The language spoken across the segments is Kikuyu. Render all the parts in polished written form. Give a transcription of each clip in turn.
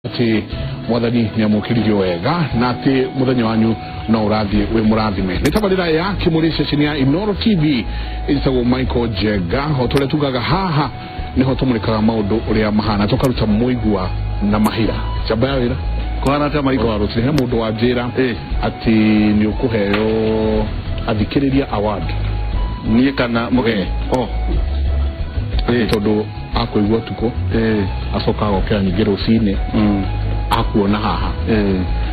Ati mwathani nĩ amũkĩririe wega na atĩ mũthenya wanyu no ũrathiĩ wĩ mũrathime. Nĩ tabarĩra ya Kĩmũrĩ ceceni ya Inooro TV, ĩtagwo Michael Njenga. O ta ũrĩa tugaga, haha nĩho tũmũrĩkaga maũndũ ũrĩa mahana, tũkaruta mũigua na mahira. Njamba ya wĩra. Kũhana atĩa, Michael? Wa rũcinĩ he mũndũ wanjĩra atĩ nĩ ũkũheo athikĩrĩria award. Niĩ kana mũgeni? Oh. Tondũ akũigua ũtukũ, acoka agokĩra ningĩ rũcinĩ, akuona haha.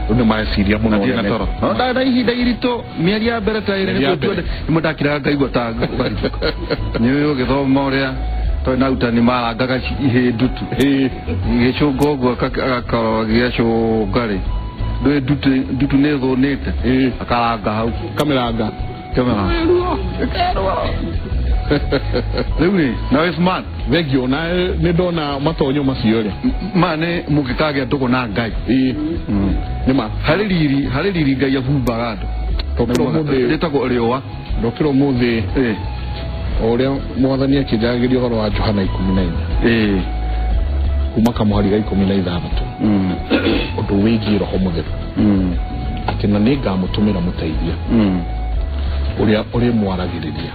Rĩu nĩ mareciria mũno. Ndathiĩ na nene. Toro. No nda ihinda iritũ mĩeri ya mbere ta ĩrĩ. Mĩeri ya mbere. Nĩmo ndakiraga ngaigua ta ũgarithũka. Nĩ ũgĩthoma ũrĩa tondũ na arutani marangaga ihĩ ndutu. Gĩcũngo ũguo agakorwo gĩacũnga rĩ. Ndũĩ ndutu ndutu nĩ thũnĩte. Akaranga hau. Kamĩranga. Kamera. Rĩu rĩ, na wĩ smart. Thengio na nĩ ndona matonyo macio rĩ. Ma nĩ mũngĩkagĩa ndũgũ na Ngai. Nĩ ma. Harĩ riri Ngai ahumbaga andũ. Ndokĩra ũmũthĩ. Rĩtagwo rĩũa. Ndokĩra ũmũthĩ, o ũrĩa mwathani akĩnjaragĩria ũhoro wa Johana 14, kuma kamũhari ga 16, ũndũ wĩgiĩ Roho Mũtheru, atĩ na nĩ ngamũtũmĩra mũteithia ũrĩa ũrĩmwaragĩrĩria.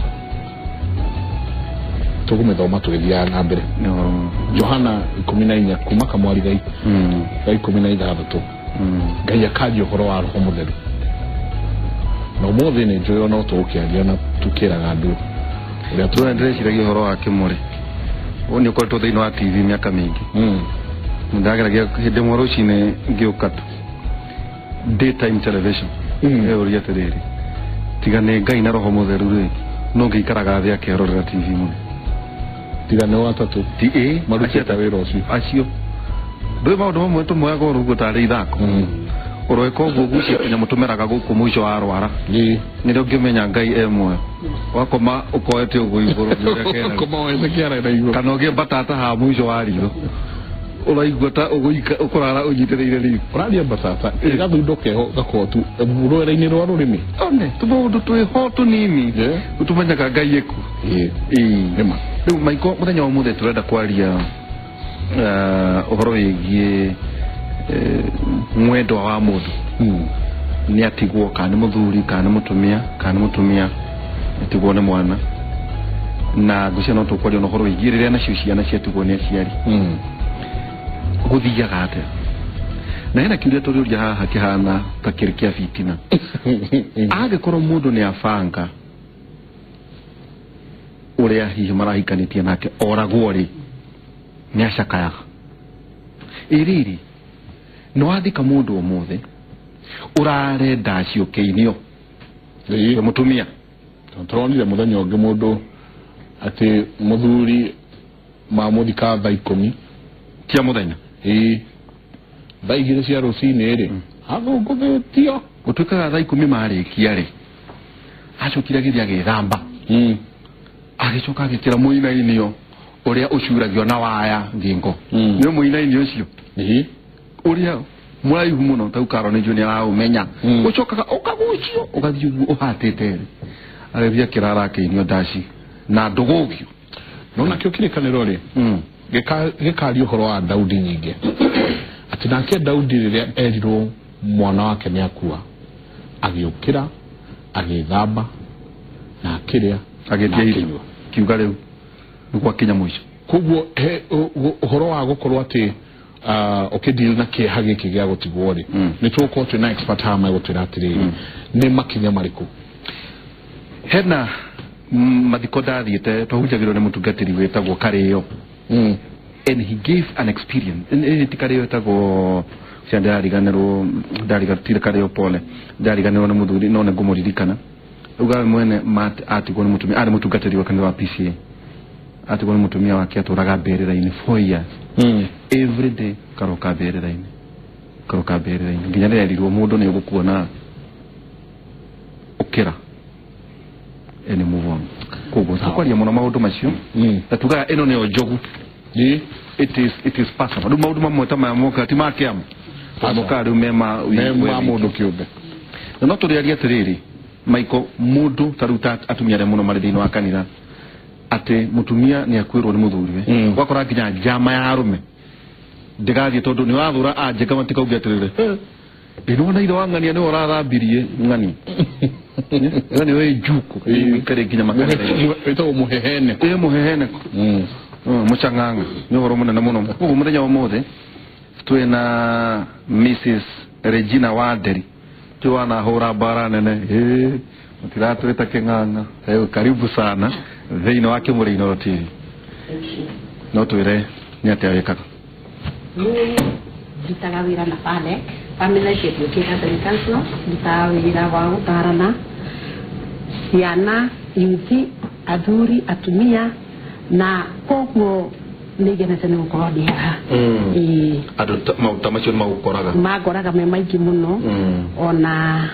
Tũgũmĩthoma tũgĩthiaga na mbere. Nĩ ũhoro. Johana 14 kuma kamwari ga 16, Ngai akaria ũhoro wa Roho Mũtheru. Na ũmũthĩ nĩ njũĩ no tũgũkĩaria na tũkĩraga andũ ũrĩa Tũrĩa ndĩreciragia ũhoro wa Kĩmũrĩ. Ũyũ nĩ ũkoretwo thĩinĩ wa TV mĩaka mĩingĩ. Ndageragia hĩndĩ ĩmwe rũcinĩ ngĩũka tu. Daytime television. Ũria atĩrĩrĩ. Tiga nĩ Ngai na Roho Mũtheru rĩ, no ngĩikaraga thĩ akerorera TV mũno? Tiga nĩ watatũ Ti ĩ marutĩte wĩra ũcio. Acio. Ndũĩ maũndũ mamwe tũmoyaga oro ũguo tarĩ ithako. Ũroeka ũguo gucia tũnyamũ tũmeraga gũkũ mũico wa rwara. Nĩrĩo ũngĩmenya Ngai e muoyo. Wakoma ũkoete ũguo igũrũ nĩ ũrĩa kenaga. Koma woete kĩara na igũrũ. Kana ũgĩe mbatata haha mũico wa ritho, ũraigua ta ũgũika ũkũrara ũnyitĩrĩire ritho. Ũraria mbatata, gathundo keho gakorwo tu rwere-inĩ rwa rũrĩmĩ. One tũmaũndũ twĩho tũnini tũmenyaga Ngai ĩku. Nĩma. Rĩu Maiko, mũthenya wa ũmũthĩ tũrenda kwaria ũhoro wĩgiĩ mwendwa wa mũndũ nĩ atigwo, kana nĩ mũthuri, kana nĩ mũtumia, kana nĩ mũtumia atigwo nĩ mwana. Na ngwĩciria no tũkwaria na ũhoro wĩgiĩ rĩrĩa nacio ciana ciatigwo nĩ aciari, gũthiaga atĩa. Na hena kĩũria tũrĩũria haha kĩhana ta kĩrĩ kĩa bitina: angĩkorwo mũndũ nĩ abanga ũrĩa hihi marahikanĩtie nake oragwo rĩ, nĩ acakayaga? Ĩrĩrĩ nĩ wathika mũndũ ũmũthĩ ũrare ndaciũkĩinio wĩ mũtumia. Tũronire mũthenya ũngĩ mũndũ atĩ mũthuri mamũthika thaa 10 cia mũthenya. Ĩĩ, thaa 2 cia rũcinĩ rĩ, athũngũthĩtio. Gũtuĩkaga thaa 10 marĩkia rĩ, acokire agĩthiĩ agĩthamba, agĩcoka agĩkĩra mũinainio ũrĩa ũcuragio na waya ngingo. Nĩ mũinainio ũcio ũrĩa mũraihu mũno tau karo nĩ njũĩ nĩ araũmenya. Ũcokaga ũkagucio ũgathiĩ ũguo ũhatĩte thĩ, agĩthiĩ akĩrara akĩinio ndaci na ndũgũgio. No nakĩo kĩrĩkanĩro rĩ, gĩkaria ũhoro wa Daudi nyingĩ, atĩ nake Daudi rĩrĩa erirwo mwana wake nĩ akua, agĩũkĩra, agĩthamba na akĩrĩa na agĩtia irio. Akĩnyua. Kiuga rĩu nĩ gwakinya mũico. Koguo he ũhoro wa gũkorwo atĩ ũkĩdeal na kĩeha gĩkĩ gĩa gũtigwo rĩ, nĩ tũgũkorwo twĩna expert haha megũtwĩra atĩrĩrĩ, nĩ makinya marĩkũ. Hena mathiko ndathiĩte twahunjagĩrwo nĩ mũtungatĩri wĩtagwo Karĩo, and he gave an experience. Ti Karĩo, ĩtagwo cia ndĩrariganĩrwo, ti Karĩo, pole, ndĩrariganĩrwo nĩ mũthuri, no nĩ ngũmũririkana. Uga we mwene atigwo nĩ mũtumia, arĩ mũtungatĩri wa kanitha wa PCA, atigwo nĩ mũtumia wake atũraga mbĩrĩra-inĩ 4 years. Every day karoka mbĩrĩra-inĩ, karoka mbĩrĩra-inĩ, nginya rĩrĩa erirwo mũndũ nĩ ũgũkuona ũkĩra and move on. Koguo tũkwaria mũno maũndũ macio na tugaga ĩno nĩyo njogu. It is personal. Rĩu maũndũ mamwe ta maya moka ti ma kĩama. Aca. Mokaga rĩu me ma Me ma mũndũ kĩũmbe. Na no tũrĩarie atĩrĩrĩ, Michael, mũndũ ta rĩu ta atumia arĩa mũno marĩ thĩinĩ wa kanitha, atĩ mũtumia nĩ akuĩrwo nĩ mũthuriwe, ũgakora nginya njama ya arũme. Ndigathiĩ tondũ nĩ wathũra anjĩka matikauge atĩrĩrĩ ĩno ithe wa ng'ania nĩwe ũrathambirie ng'ani ng'ani wĩ njuku ĩikare nginya makanitha wĩtagwo mũheheneko ĩ mũheheneko mũcang'ang'a nĩ ũhoro mũnene mũno koguo mũthenya wa ũmũthĩ twĩna Mrs Regina Wanderi twĩ wanahũra mbara nene mũtiratwĩta kĩng'ang'a. Karibu sana thĩinĩ wa Kĩmũrĩ Inooro TV. No twĩre nĩ atĩa wĩkaga? Niĩ ndutaga wĩra na FANEC, Family Life Education Council. Ndutaga wĩra wa gũtarana ciana, yuthi, athuri, atumia, na koguo nĩ ngenete nĩ gũkorwo ndĩ haha. Andũ maũndũ ta macio nĩ magũkoraga? Mangoraga me maingĩ mũno, ona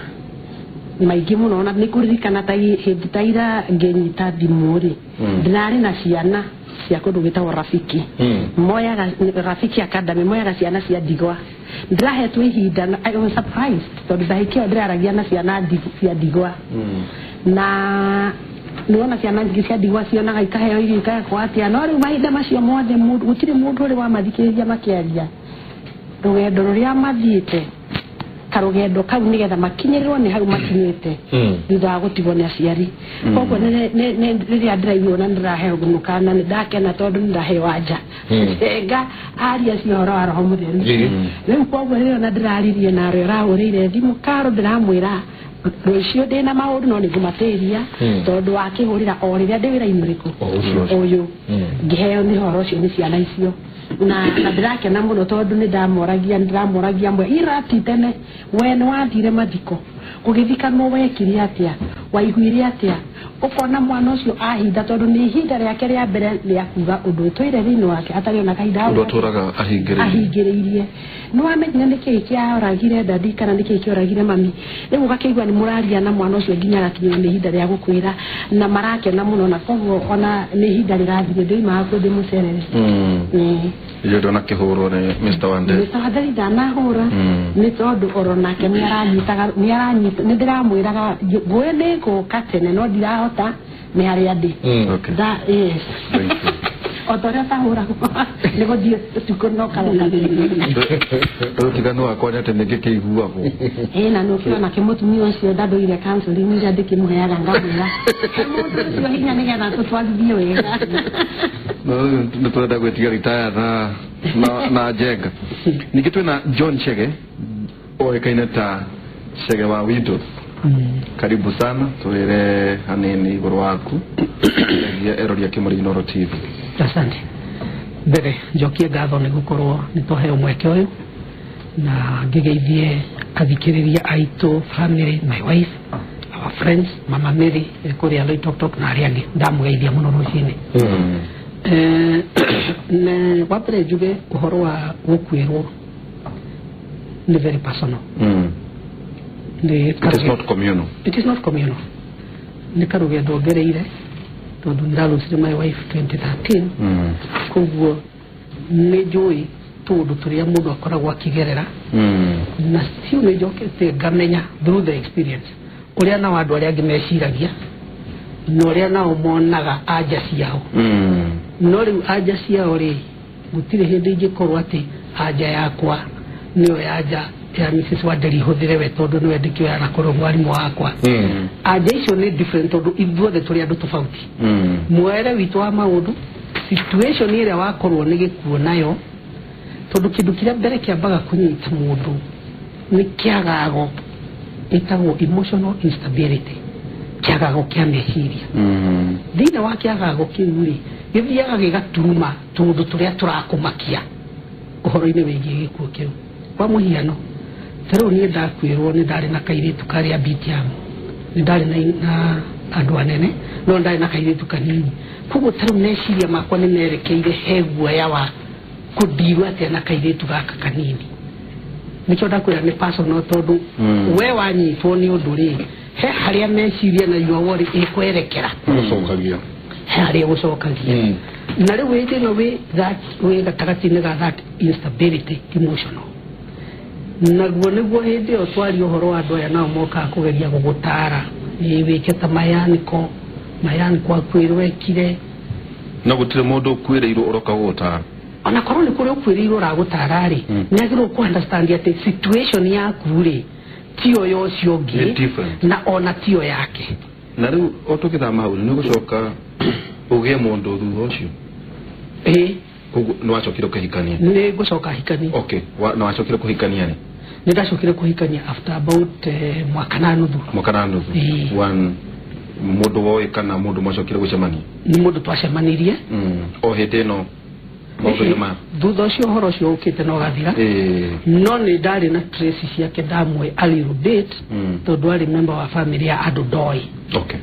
maingĩ mũno, ona nĩ kũririkana ta hĩndĩ ta ira ngĩnyita thimũ rĩ, ndĩrarĩ na ciana cia kũndũ gwĩtagwo Rafiki. Moyaga Rafiki Academy, moyaga ciana cia ndigwa. Ndĩrahetwo ihinda, I was surprised tondũ ndagĩka ĩyo ndĩraragia na ciana cia ndigwa. Na nĩwona ciana cia ndigwa cionaga ikaheo irio ikagwo atĩa, no rĩu mahinda macio mothe gũtirĩ mũndũ ũrĩ wamathikĩrĩria makĩaria rũgendo rũrĩa mathiĩte, karũgendo kau nĩgetha makinyĩrĩrwo nĩ hau makinyĩte thutha wa gũtigwo nĩ aciari. Koguo rĩrĩa ndĩraigua na nĩndĩraheo mũkana nĩ ndakena tondũ nĩndaheo anja nga aria cio ũhoro wa Roho Mũtheru. Rĩu koguo rĩrĩa ona ndĩraririe na ũrĩa ũrahũrĩire thimũ karo ndĩramwĩra rũciũ ndĩna maũndũ no nĩngũmatĩria tondũ wakĩhũrĩra o rĩrĩa ndĩ wĩra-inĩ ũrĩkũ ũyũ ngĩheo nĩ ũhoro ũcio nĩ ciana icio. Na ndĩrakena mũno tondũ nĩndĩramoragia mwe irati tene we nĩ wathire mathiko gũgĩthikanwo wekire atĩa waiguire atĩa ũkona mwana ũcio ahinda tondũ nĩ ihinda rĩake rĩa mbere rĩa kuga ũndũ ũtũire thĩinĩ wake atarĩ ona kahinda hau ũndũ atũraga ahingĩrĩirie. Nĩ wamenyire nĩkĩĩ kĩoragire dadi kana nĩkĩĩ kĩoragire mami. Rĩu ũgakĩigua nĩ mũraria na mwana ũcio nginya agakinyĩrwo nĩ ihinda rĩa gũkwĩra na marakena mũno, na koguo ona nĩ ihinda rĩrathire ndĩimaga kuo ndĩmũcerere. Iyo ndonakĩhũrwo nĩ Mr Wanderi. Mr Wanderi ndanahũra nĩ tondũ oro nake nĩaranyitaga, nĩaranyita, nĩndĩramwĩraga ngũĩ nĩ ngũka tene no ndirahota nĩ harĩa ndĩ. Yes. O ta ũrĩa ũtahũragwo nĩ gũthiĩ ũtukũ no karoka. Ũtiganu wakwa nĩ atĩ nĩngĩkĩiguagwo. Ĩ na nĩũkĩona kĩmũtumia ũcio ndandũire counseling iria ndĩkĩmũheaga ngamwĩra mũndũ ũcio hinya nĩgetha tũtwarithie wega. Nĩ tũrenda gwĩtiga ritaya na Njenga. Ningĩ twĩna John Chege oĩkaine ta Chege wa Widows. Karibu sana, twĩre hanini igũrũ waku erori a Kĩmũrĩ Inooro TV. Asante. Mbere njokie ngatho nĩ gũkorwo nĩ twaheo mweke ũyũ na ngĩgeithie athikĩrĩria aitũ, family, my wife, our friends, Mama Mary kũrĩa Loitoktok na arĩa angĩ ndamũgeithia mũno rũcinĩ. Wa mbere njuge ũhoro wa gũkuĩrwo nĩ very personal. It is not communal. It is not communal. Nĩ karũgendo ngereire tondũ nĩndarũcire my wife 2013. Koguo nĩ njũĩ tũũndũ tũrĩa mũndũ akoragwo akĩgerera, na still nĩ njokete ngamenya through the experience ũrĩa nao andũ arĩa angĩ meciragia na ũrĩa nao monaga anja ciao. No rĩu anja ciao rĩ, gũtirĩ hĩndĩ ingĩkorwo atĩ anja yakwa nĩyo ya ya Mrs Wanderi hũthĩre we tondũ nĩwe ndĩkĩoya na korwo mwarimũ wakwa. Anja icio nĩ different tondũ ithuothe tũrĩ andũ tofauti. Mwere witũ wa maũndũ, situation ĩrĩa wakorwo nĩ gĩkuo nayo, tondũ kĩndũ kĩrĩa mbere kĩambaga kũnyita mũndũ nĩ kĩagago ĩtagwo emotional instability, kĩagago kĩa meciria. Thĩinĩ wa kĩagago kĩu rĩ, gĩthiaga gĩgaturuma tũũndũ tũrĩa tũrakũmakia ũhoro-inĩ wĩgiĩ gĩkuo kĩu. Kwa mũhiano, ta rĩu niĩ ndakuĩrwo nĩ ndarĩ na kairĩtu karĩa BTM, nĩ ndarĩ na andũ anene no ndarĩ na kairĩtu kanini. Koguo ta rĩu meciria makwa nĩ merekeire he guoya wa kũndirwo atĩa na kairĩtu gaka kanini. Nĩkĩo ndakwĩra nĩ personal tondũ we wanyitwo nĩ ũndũ rĩ, he harĩa meciria na your worry ĩkwerekera. Gũcokagia. He harĩa gũcokagia. Na rĩu hĩndĩ ĩno wĩ gatagatĩ-inĩ ga that instability emotional. Naguo nĩguo hĩndĩ ĩyo twaria ũhoro wa andũ aya nao mokaga kũgeria gũgũtara, ĩ wĩke ta mayaniko akuĩrwo ekire. No gũtirĩ mũndũ ũkuĩrĩirwo ũroka gũgũtara. Ona korwo nĩ kũrĩ ũkwĩrĩirwo ũragũtara rĩ, nĩ agĩrĩirwo kũ understand atĩ situation yaku rĩ tiyo ya ũcio ũngĩ na ona tiyo yake. Na rĩu o tũgĩthama hau nĩ ũgũcoka ũgĩe mũndũ thutha ũcio? Ĩĩ. Koguo nĩ wacokire ũkĩhikania? Nĩ ngũcoka hikania. Okay, na wacokire kũhikania rĩ? Nĩ ndacokire kũhikania after about mwaka na nuthu. Mwaka na nuthu. One mũndũ woĩ kana mũndũ mwacokire gũcemania? Nĩ mũndũ twacemanirie. O hĩndĩ ĩno maũndũ-inĩ maya? Thutha ũcio ũhoro ũcio ũkĩte na ũgathira. No nĩ ndarĩ na trace ciake ndamwe a little bit tondũ arĩ member wa family ya andũ ndoĩ. Okay.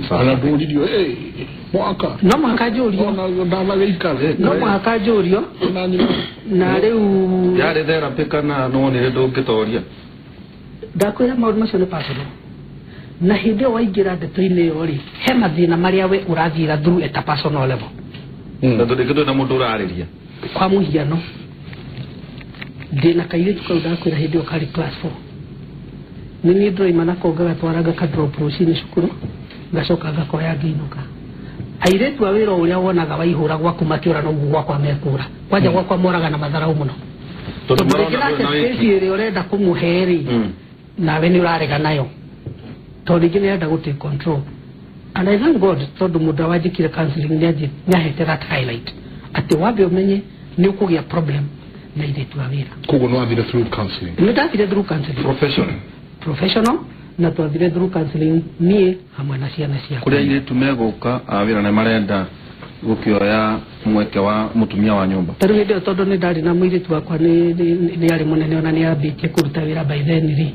Ana ndũririo mwaka. No mũhaka njũrio. No mũhaka njũrio. Na rĩu yarĩ therapy kana nĩwonire ndũngĩtoria? Ndakwĩra maũndũ macio nĩ personal. Na hĩndĩ ĩyo waingĩra ndeto-inĩ ĩyo rĩ, he mathĩna marĩa we ũrathiĩra through at a personal level. Na tondũ ndũrĩ na mũndũ ũrarĩria. Kwa mũhiano, ndĩna kairĩtu kau ndakwĩra hĩndĩ ĩyo karĩ class 4. Nĩ niĩ ndĩraima nako ngagatwara ngakadrop rũcinĩ cukuru, ngacoka ngakoya ngĩinũka. Airĩtu a wĩra ũrĩa wonaga waihũra gwaku makĩũra noguo gwakwa mekũra. Kwanja gwakwa moraga na matharau mũno. Tondũ Tondũ rĩngĩ nake space ĩrĩa ũrenda kũmũhe rĩ, nawe nĩ ũrarega nayo. Tondũ rĩngĩ nĩ arenda gũ take control. And I thank God tondũ mũndũ wanjĩkire counseling nĩ ahete that highlight. Atĩ wambe ũmenye nĩ ũkũgĩa problem na airĩtu a wĩra. Koguo nĩ wathire through counseling? Nĩ ndathire through counseling. Professional? Professional, na twathire through counseling niĩ hamwe na ciana ciakwa. Kũrĩa airĩtu megũka a wĩra nĩ marenda gũkĩoya mweke wa mũtumia wa nyũmba. Ta rĩu hĩndĩ ĩyo tondũ nĩ ndarĩ na mũirĩtu wakwa nĩ arĩ mũnene ona nĩ ambĩtie kũruta wĩra by then rĩ,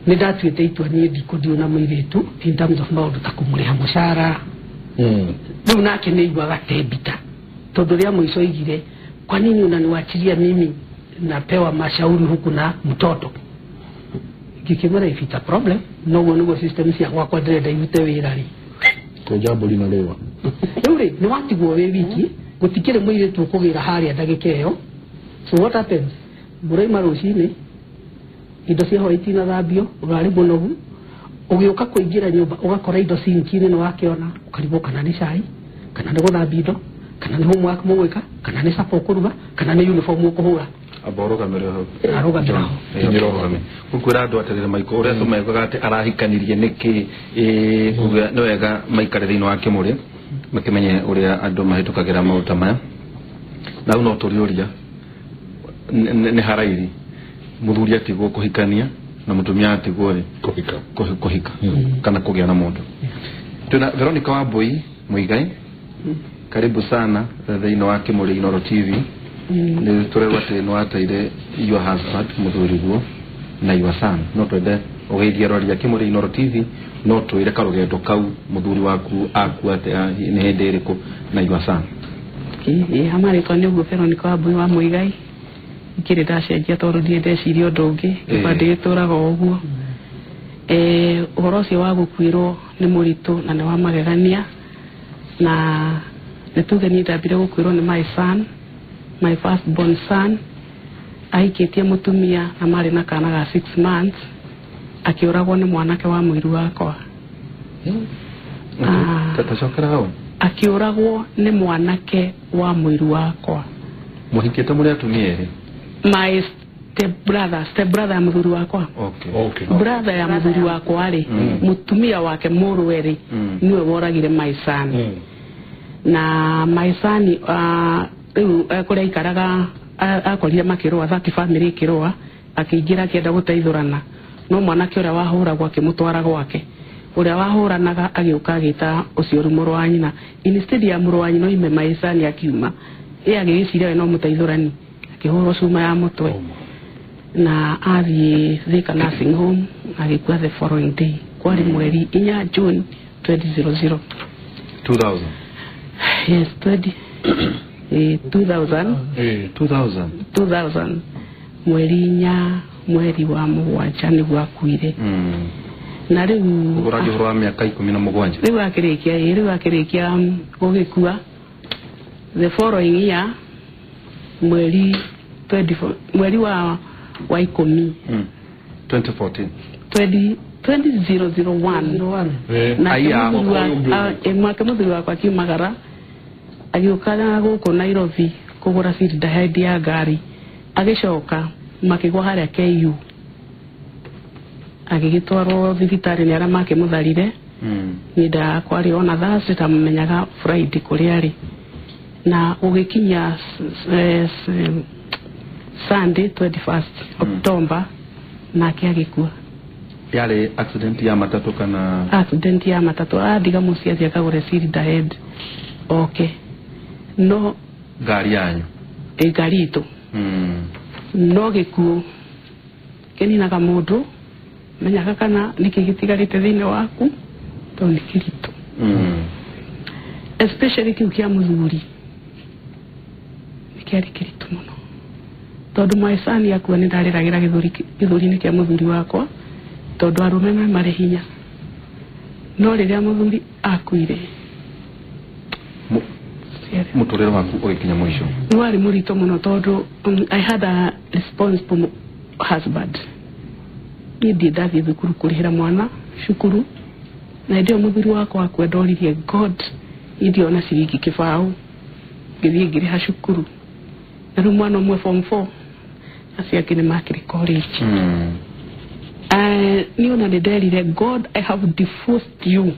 nĩ ndatuĩte itua niĩ ndikũthiĩ na mũirĩtu in terms of maũndũ ta kũmũrĩha mũcara. Rĩu nake nĩ aiguaga tembita tondũ rĩa mũico oigire, kwa nini unaniwachilia mimi napewa mashauri huku na mtoto? Ngĩkĩmwĩra if it's a problem, noguo nĩguo system cia gwakwa ndĩrenda irute wĩra rĩ. Ko jambo linalewa. Rĩu rĩ, nĩ watigwo wĩ wiki, gũtikĩrĩ mũirĩtu ũkũgĩra harĩa ndagĩka ĩyo. So what happens? Mũraima rũcinĩ, indo cia hwaĩ itinathambio, ũrarĩ mũnogu, ũgĩũka kũingĩra nyũmba ũgakora indo sinki-inĩ nĩ wakĩona, ũkarigwo kana nĩ cai, kana nĩ gũthambia indo, kana nĩ homework mũgwĩka, kana nĩ capa ũkũruga, kana nĩ uniform ũkũhũra. Amba ũrũgamĩre hau. Arũgamĩre hau. Ũrũgame. Gũkwĩra andũ atĩrĩrĩ Maiko, ũrĩa tũmekaga atĩ arahikanirie nĩkĩ, kuga nĩ wega maikare thĩinĩ wa kĩmũrĩ, makĩmenye ũrĩa andũ mahĩtũkagĩra maũndũ ta maya. Na rĩu no tũrĩũria, nĩ haraithi mũthuri atigwo kũhikania na mũtumia atigwo rĩ kũhika. Kũhika kana kũgĩa na mũndũ. Twĩna Veronica Wambui Muigai, karibu sana thĩinĩ wa Kĩmũrĩ Inooro TV. Nĩ tũrerwo atĩ nĩ wateire your husband mũthuri guo na your son. No twende ũgeithie arori a Kĩmũrĩ Inooro TV, no twĩre karũgendo kau mũthuri waku akua atĩa, nĩ hĩndĩ ĩrĩkũ na your son. Ĩĩ hamarĩtwa nĩ ũguo Veronica Wambui wa Muigai. Ikĩrĩ ndacenjia tondũ ndirĩ ndeciria ũndũ ũngĩ, kĩba ndĩgĩtũraga o ũguo. Ũhoro ũcio wa gũkuĩrwo nĩ mũritũ na nĩ wa magegania, na nĩ tuge niĩ ndambire gũkuĩrwo nĩ my son, my first born son, ahikĩtie mũtumia na marĩ na kana ga 6 months, akĩũragwo nĩ mwanake wa mũiru wakwa. Tacokera hau. Akĩũragwo nĩ mwanake wa mũiru wakwa. Mũhikĩte mũrĩ atumia erĩ? My step brother ya mũthuri wakwa. Okay. Brother ya mũthuri wakwa rĩ, mũtumia wake mũrũwe rĩ, nĩwe woragire my son. Na my son rĩu kũrĩa aikaraga akorire makĩrũa, that family ĩkĩrũa, akĩingĩra akĩenda gũteithũrana. No mwanake ũrĩa wahũragwo akĩmũtwara gwake. Ũrĩa wahũranaga agĩũka agĩta ũcio ũrĩ mũrũ wa nyina. Instead ya mũrũ wa nyina oime my son akiuma, ĩ agĩgĩciria we no mũteithũrani, akĩhũrwo cuma ya mũtwe. Na athiĩ Thika nursing home agĩkua the following day. Kwarĩ mweri 4 June 2000. 2000. Yes, 20 2000. 2000. 2000. Mweri 4 mweri wa 7 nĩguo akuire. Na rĩu ũragia ũhoro wa mĩaka 17. Rĩu akĩrĩkia, rĩu akĩrĩkia gũgĩkua the following year mweri 24, mweri wa 10 2014. 2001. Na mwake mũthuri wakwa akiumagara agĩũka gũkũ Nairobi kũgũra cylinder head ya ngari agĩcoka makĩgwa harĩa KU agĩgĩtwarwo thibitarĩ nĩ arĩa makĩmũtharire. Niĩ ndakwarĩ ona thaa citamenyaga Friday kũrĩa arĩ na ũgĩkinya Sunday 21st October nake agĩkua. Yarĩ accident ya matatũ kana accident ya matatũ athiga mũciĩ athiĩ akagũre cylinder head oke no ngari yanyu ngari itũ. No gĩkuũ kĩninaga mũndũ menyaga kana nĩkĩ gĩtigarĩte thĩinĩ waku tondũ nĩ kĩritũ. Especially kĩu kĩa mũthuri nĩ kĩarĩ kĩritũ mũno tondũ maecani akua nĩ ndarĩragĩra gĩthũri-inĩ kĩa mũthuri wakwa tondũ arũme me marĩ hinya no rĩrĩa mũthuri akuire mũtũrĩre waku ũgĩkinya mũico nĩ warĩ mũritũ mũno tondũ I had a responsible husband. Niĩ ndiĩ ndathiĩ thukuru kũrĩhĩra mwana cukuru na hĩndĩ ĩyo mũthuri wakwa akua ndoririe God niĩ ndiona ciringi kĩbaũ ngĩthiĩ ngĩrĩha cukuru na rĩu mwana ũmwe form 4 acio angĩ nĩ makĩrĩ college. Niĩ ona nĩ nderire God I have divorced you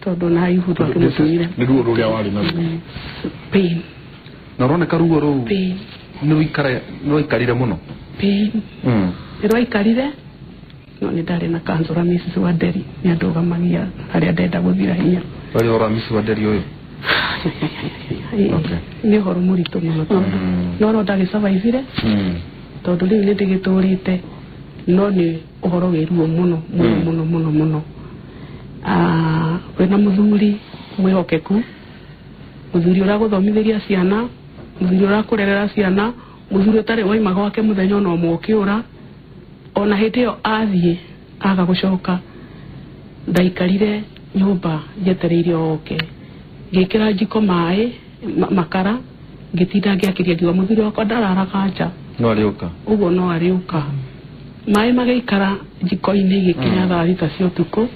tondũ na Ayubu twakĩmũtumire nĩ ruo rũrĩa warĩ naruo pain na ũroneka ruo rũu nĩ rwaikarire mũno pain nĩ rwaikarire no nĩ ndarĩ na kansũra Mrs. Wanderi nĩ andũgamagia harĩa ndenda gũthira hinya. Warĩ ũhoro wa Mrs. Wanderi ũyũ? Nĩ ũhoro mũritũ mũno tondũ no ndagĩcavaivire tondũ rĩu nĩ ndĩgĩtũrĩte no nĩ ũhoro wĩ ruo mũno mũno mũno mũno mũno. Wĩna mũthuri mwĩhokeku mũthuri ũragũthomithĩria ciana mũthuri ũrakũrerera ciana mũthuri ũtarĩ waima gwake mũthenya ona ũmwe ũkĩũra ona hĩndĩ ĩyo athiĩ aga gũcoka ndaikarire nyũmba njetereire oke ngĩkĩra njiko maĩ makara ngĩtinda ngĩakĩria ngiuga mũthuri wakwa ndararaga nja no arĩũka ũguo no arĩũka maĩ magĩikara njiko-inĩ igĩkinya thaa thita cia ũtukũ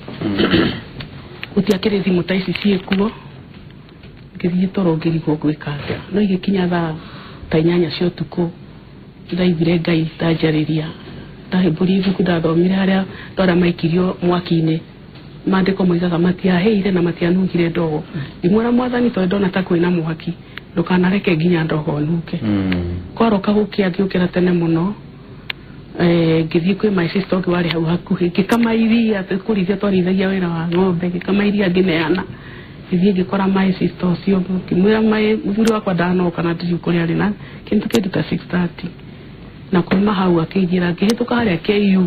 gũtiakĩrĩ thimũ ta ici ciĩkuo ngĩthiĩ toro ngĩrigwo ngwĩka atĩa no igĩkinya thaa ta 8 cia ũtukũ ndaiguire Ngai ndanjarĩria ndahĩmbũria ibuku ndathomire harĩa andũ arĩa maikirio mwaki-inĩ maandĩko moigaga matiahĩire na matianungire ndogo ngĩmwĩra mwathani tondũ ndona ta kwĩna mwaki ndũkanareke nginya ndogo nunge. Kwaroka gũkĩa ngĩũkĩra tene mũno ngĩthiĩ kwĩ my sister ũngĩ warĩ hau hakuhĩ ngĩkama iria kũrĩithia twarĩithagia wĩra wa ng'ombe ngĩkama iria ngĩneana ngĩthiĩ ngĩkora my sister ũcio ngĩmwĩra mũthuri wakwa ndanoka na ndiũĩ kũrĩa arĩ na kĩndũ kĩndũ ta 6:30 na kuma hau akĩnjĩra ngĩhĩtũka harĩa KU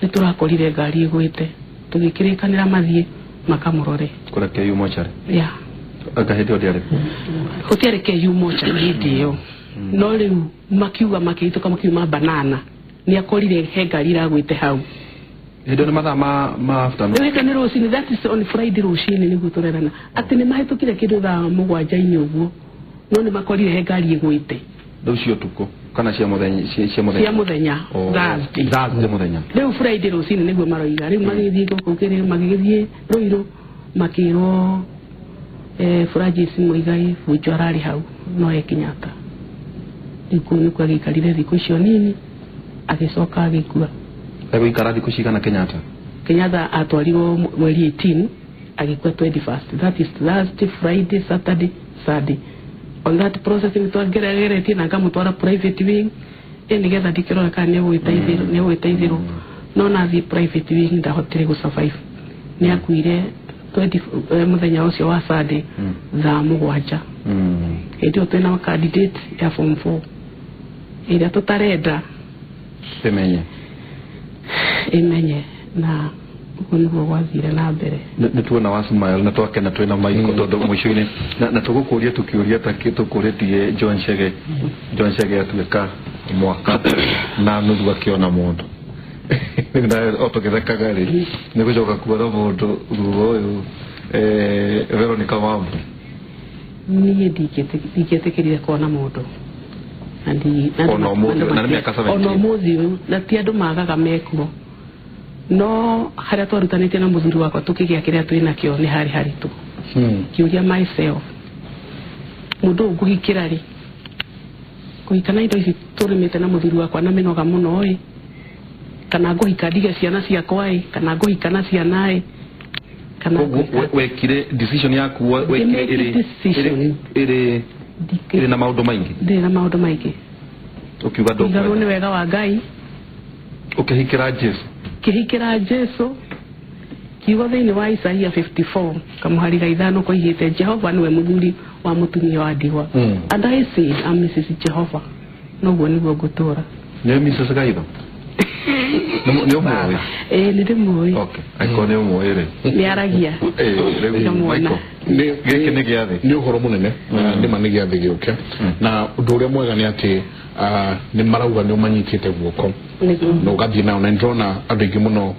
nĩ tũrakorire ngari ĩgwĩte tũgĩkĩrĩkanĩra mathiĩ makamũrore kũrĩa KU mocarĩ yeah anga hĩndĩ ĩyo ndĩarĩ gũtiarĩ KU mocarĩ hĩndĩ ĩyo no rĩu makiuga makĩhĩtũka makiuma banana nĩ akorire he ngari iragwĩte hau hĩndĩ ĩyo nĩ mathaa ma afternoon rĩu nĩ rũcinĩ that is on Friday rũcinĩ nĩguo tũrerana atĩ nĩ mahĩtũkire kĩndũ thaa 7 ũguo no nĩ makorire he ngari ĩgwĩte rĩu cia ũtukũ kana cia mũthenya cia mũthenya cia mũthenya Thursday mũthenya rĩu Friday rũcinĩ nĩguo maroiga rĩu magĩthiĩ gũkũ kĩrĩ magĩgĩthiĩ Rũirũ makĩrwo Francis Muigai Bunjo ararĩ hau no e Kenyatta rĩu kũu nĩkuo agĩikarire thikũ icio nini agĩcoka agĩkua. Egũikara thikũ cigana Kenyatta? Kenyatta atwarirwo mweri 18 agĩkua 21st that is Thursday Friday Saturday Sunday on that process nĩ twageretie na ngamũtwara private wing nĩgetha ndikĩrora kana nĩegwĩteithĩrwo no nathiĩ private wing ndahotire gũ survive nĩ akuire 20 mũthenya ũcio wa Sunday thaa 7 hĩndĩ ĩyo twĩna candidate ya form 4 ĩrĩa tũtarenda ĩmenye na ũguo nĩguo gwathire na mbere. Nĩ tuona wa smile na twakena twĩna maiko tondũ mũico-inĩ na tũgũkũria tũkĩũria ta tũkũrĩtie John Chege John Chege atuĩka mwaka na nuthu akĩona mũndũ na o tũgĩthekaga rĩ nĩ gũcoka kuona mũndũ thutha ũyũ Veronica Wambu. Niĩ ndingĩetĩkĩrire kuona mũndũ ona ũmũthĩ na nĩ mĩaka 17 ona ũmũthĩ ũyũ na ti andũ magaga mekuo no harĩa twarutanĩtie na mũthuri wakwa tũkĩgĩa kĩrĩa twĩ nakĩo nĩ harĩ haritũ ngĩũria myself Mũndũ ũyũ ngũhikĩra rĩ, kũhika na indo ici tũrĩmĩte na mũthuri wakwa na mĩnoga mũno ĩ, kana ngũhika ndige ciana ciakwa ĩ, kana ngũhika na ciana ĩ, kana wekire decision yaku wekire ĩrĩ ĩrĩ na maũndũ maingĩ. Ndĩrĩ na maũndũ maingĩ. Ũkiuga ndũkwenda. Nĩ wega wa Ngai. Ũkĩhikĩra Jesu. Kĩhikĩra Jesu. Kiugo thĩinĩ wa Isaia 54 kamũhari ga 5 koigĩte Jehova nĩwe mũthuri wa mũtumia wa ndigwa. And I said, I'm Mrs. Jehova. Noguo nĩguo ngũtũra. Nĩ Mrs. Gaitho? Nĩ ũmũĩ? Ĩĩ nĩ ndĩmũĩ. Okay. Angĩkorwo nĩ ũmũĩ rĩ. Nĩ aragia. Rĩu gĩkĩ nĩ gĩathĩ. Nĩ ũhoro mũnene, nĩma nĩ gĩathĩ gĩũke. Na ũndũ ũrĩa mwega nĩ atĩ nĩ marauga nĩ ũmanyitĩte guoko. Na ũgathiĩ nao, na nĩndĩrona andũ aingĩ mũno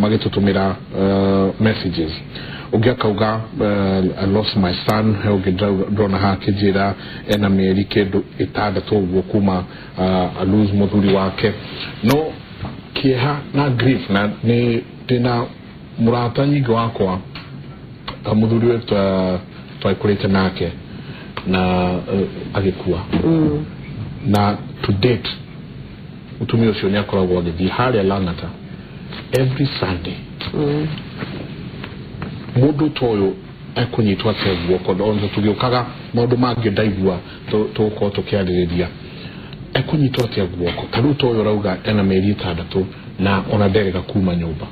magĩtũtũmĩra messages. Ũngĩ akauga I lost my son, he ũngĩ ndĩrona haha akĩnjĩra ena mĩeri kĩndũ 6 ũguo kuma a lose mũthuri wake. No kĩeha na grief, na nĩ ndĩna mũrata nyingĩ wakwa mũthuri we twaikarĩte nake na agĩkua. Na to date mũtumia ũcio nĩ akoragwo agĩthiĩ harĩa Lang'ata every Sunday. Mũndũ ta ũyũ ekũnyitwo atĩa guoko? Ona tũgĩũkaga maũndũ mangĩ ndaigua tũgũkorwo tũkĩarĩrĩria. Ekũnyitwo atĩa guoko? Ta rĩu ta ũyũ ũrauga ena mĩeri 6 na ona nderega kuma nyũmba.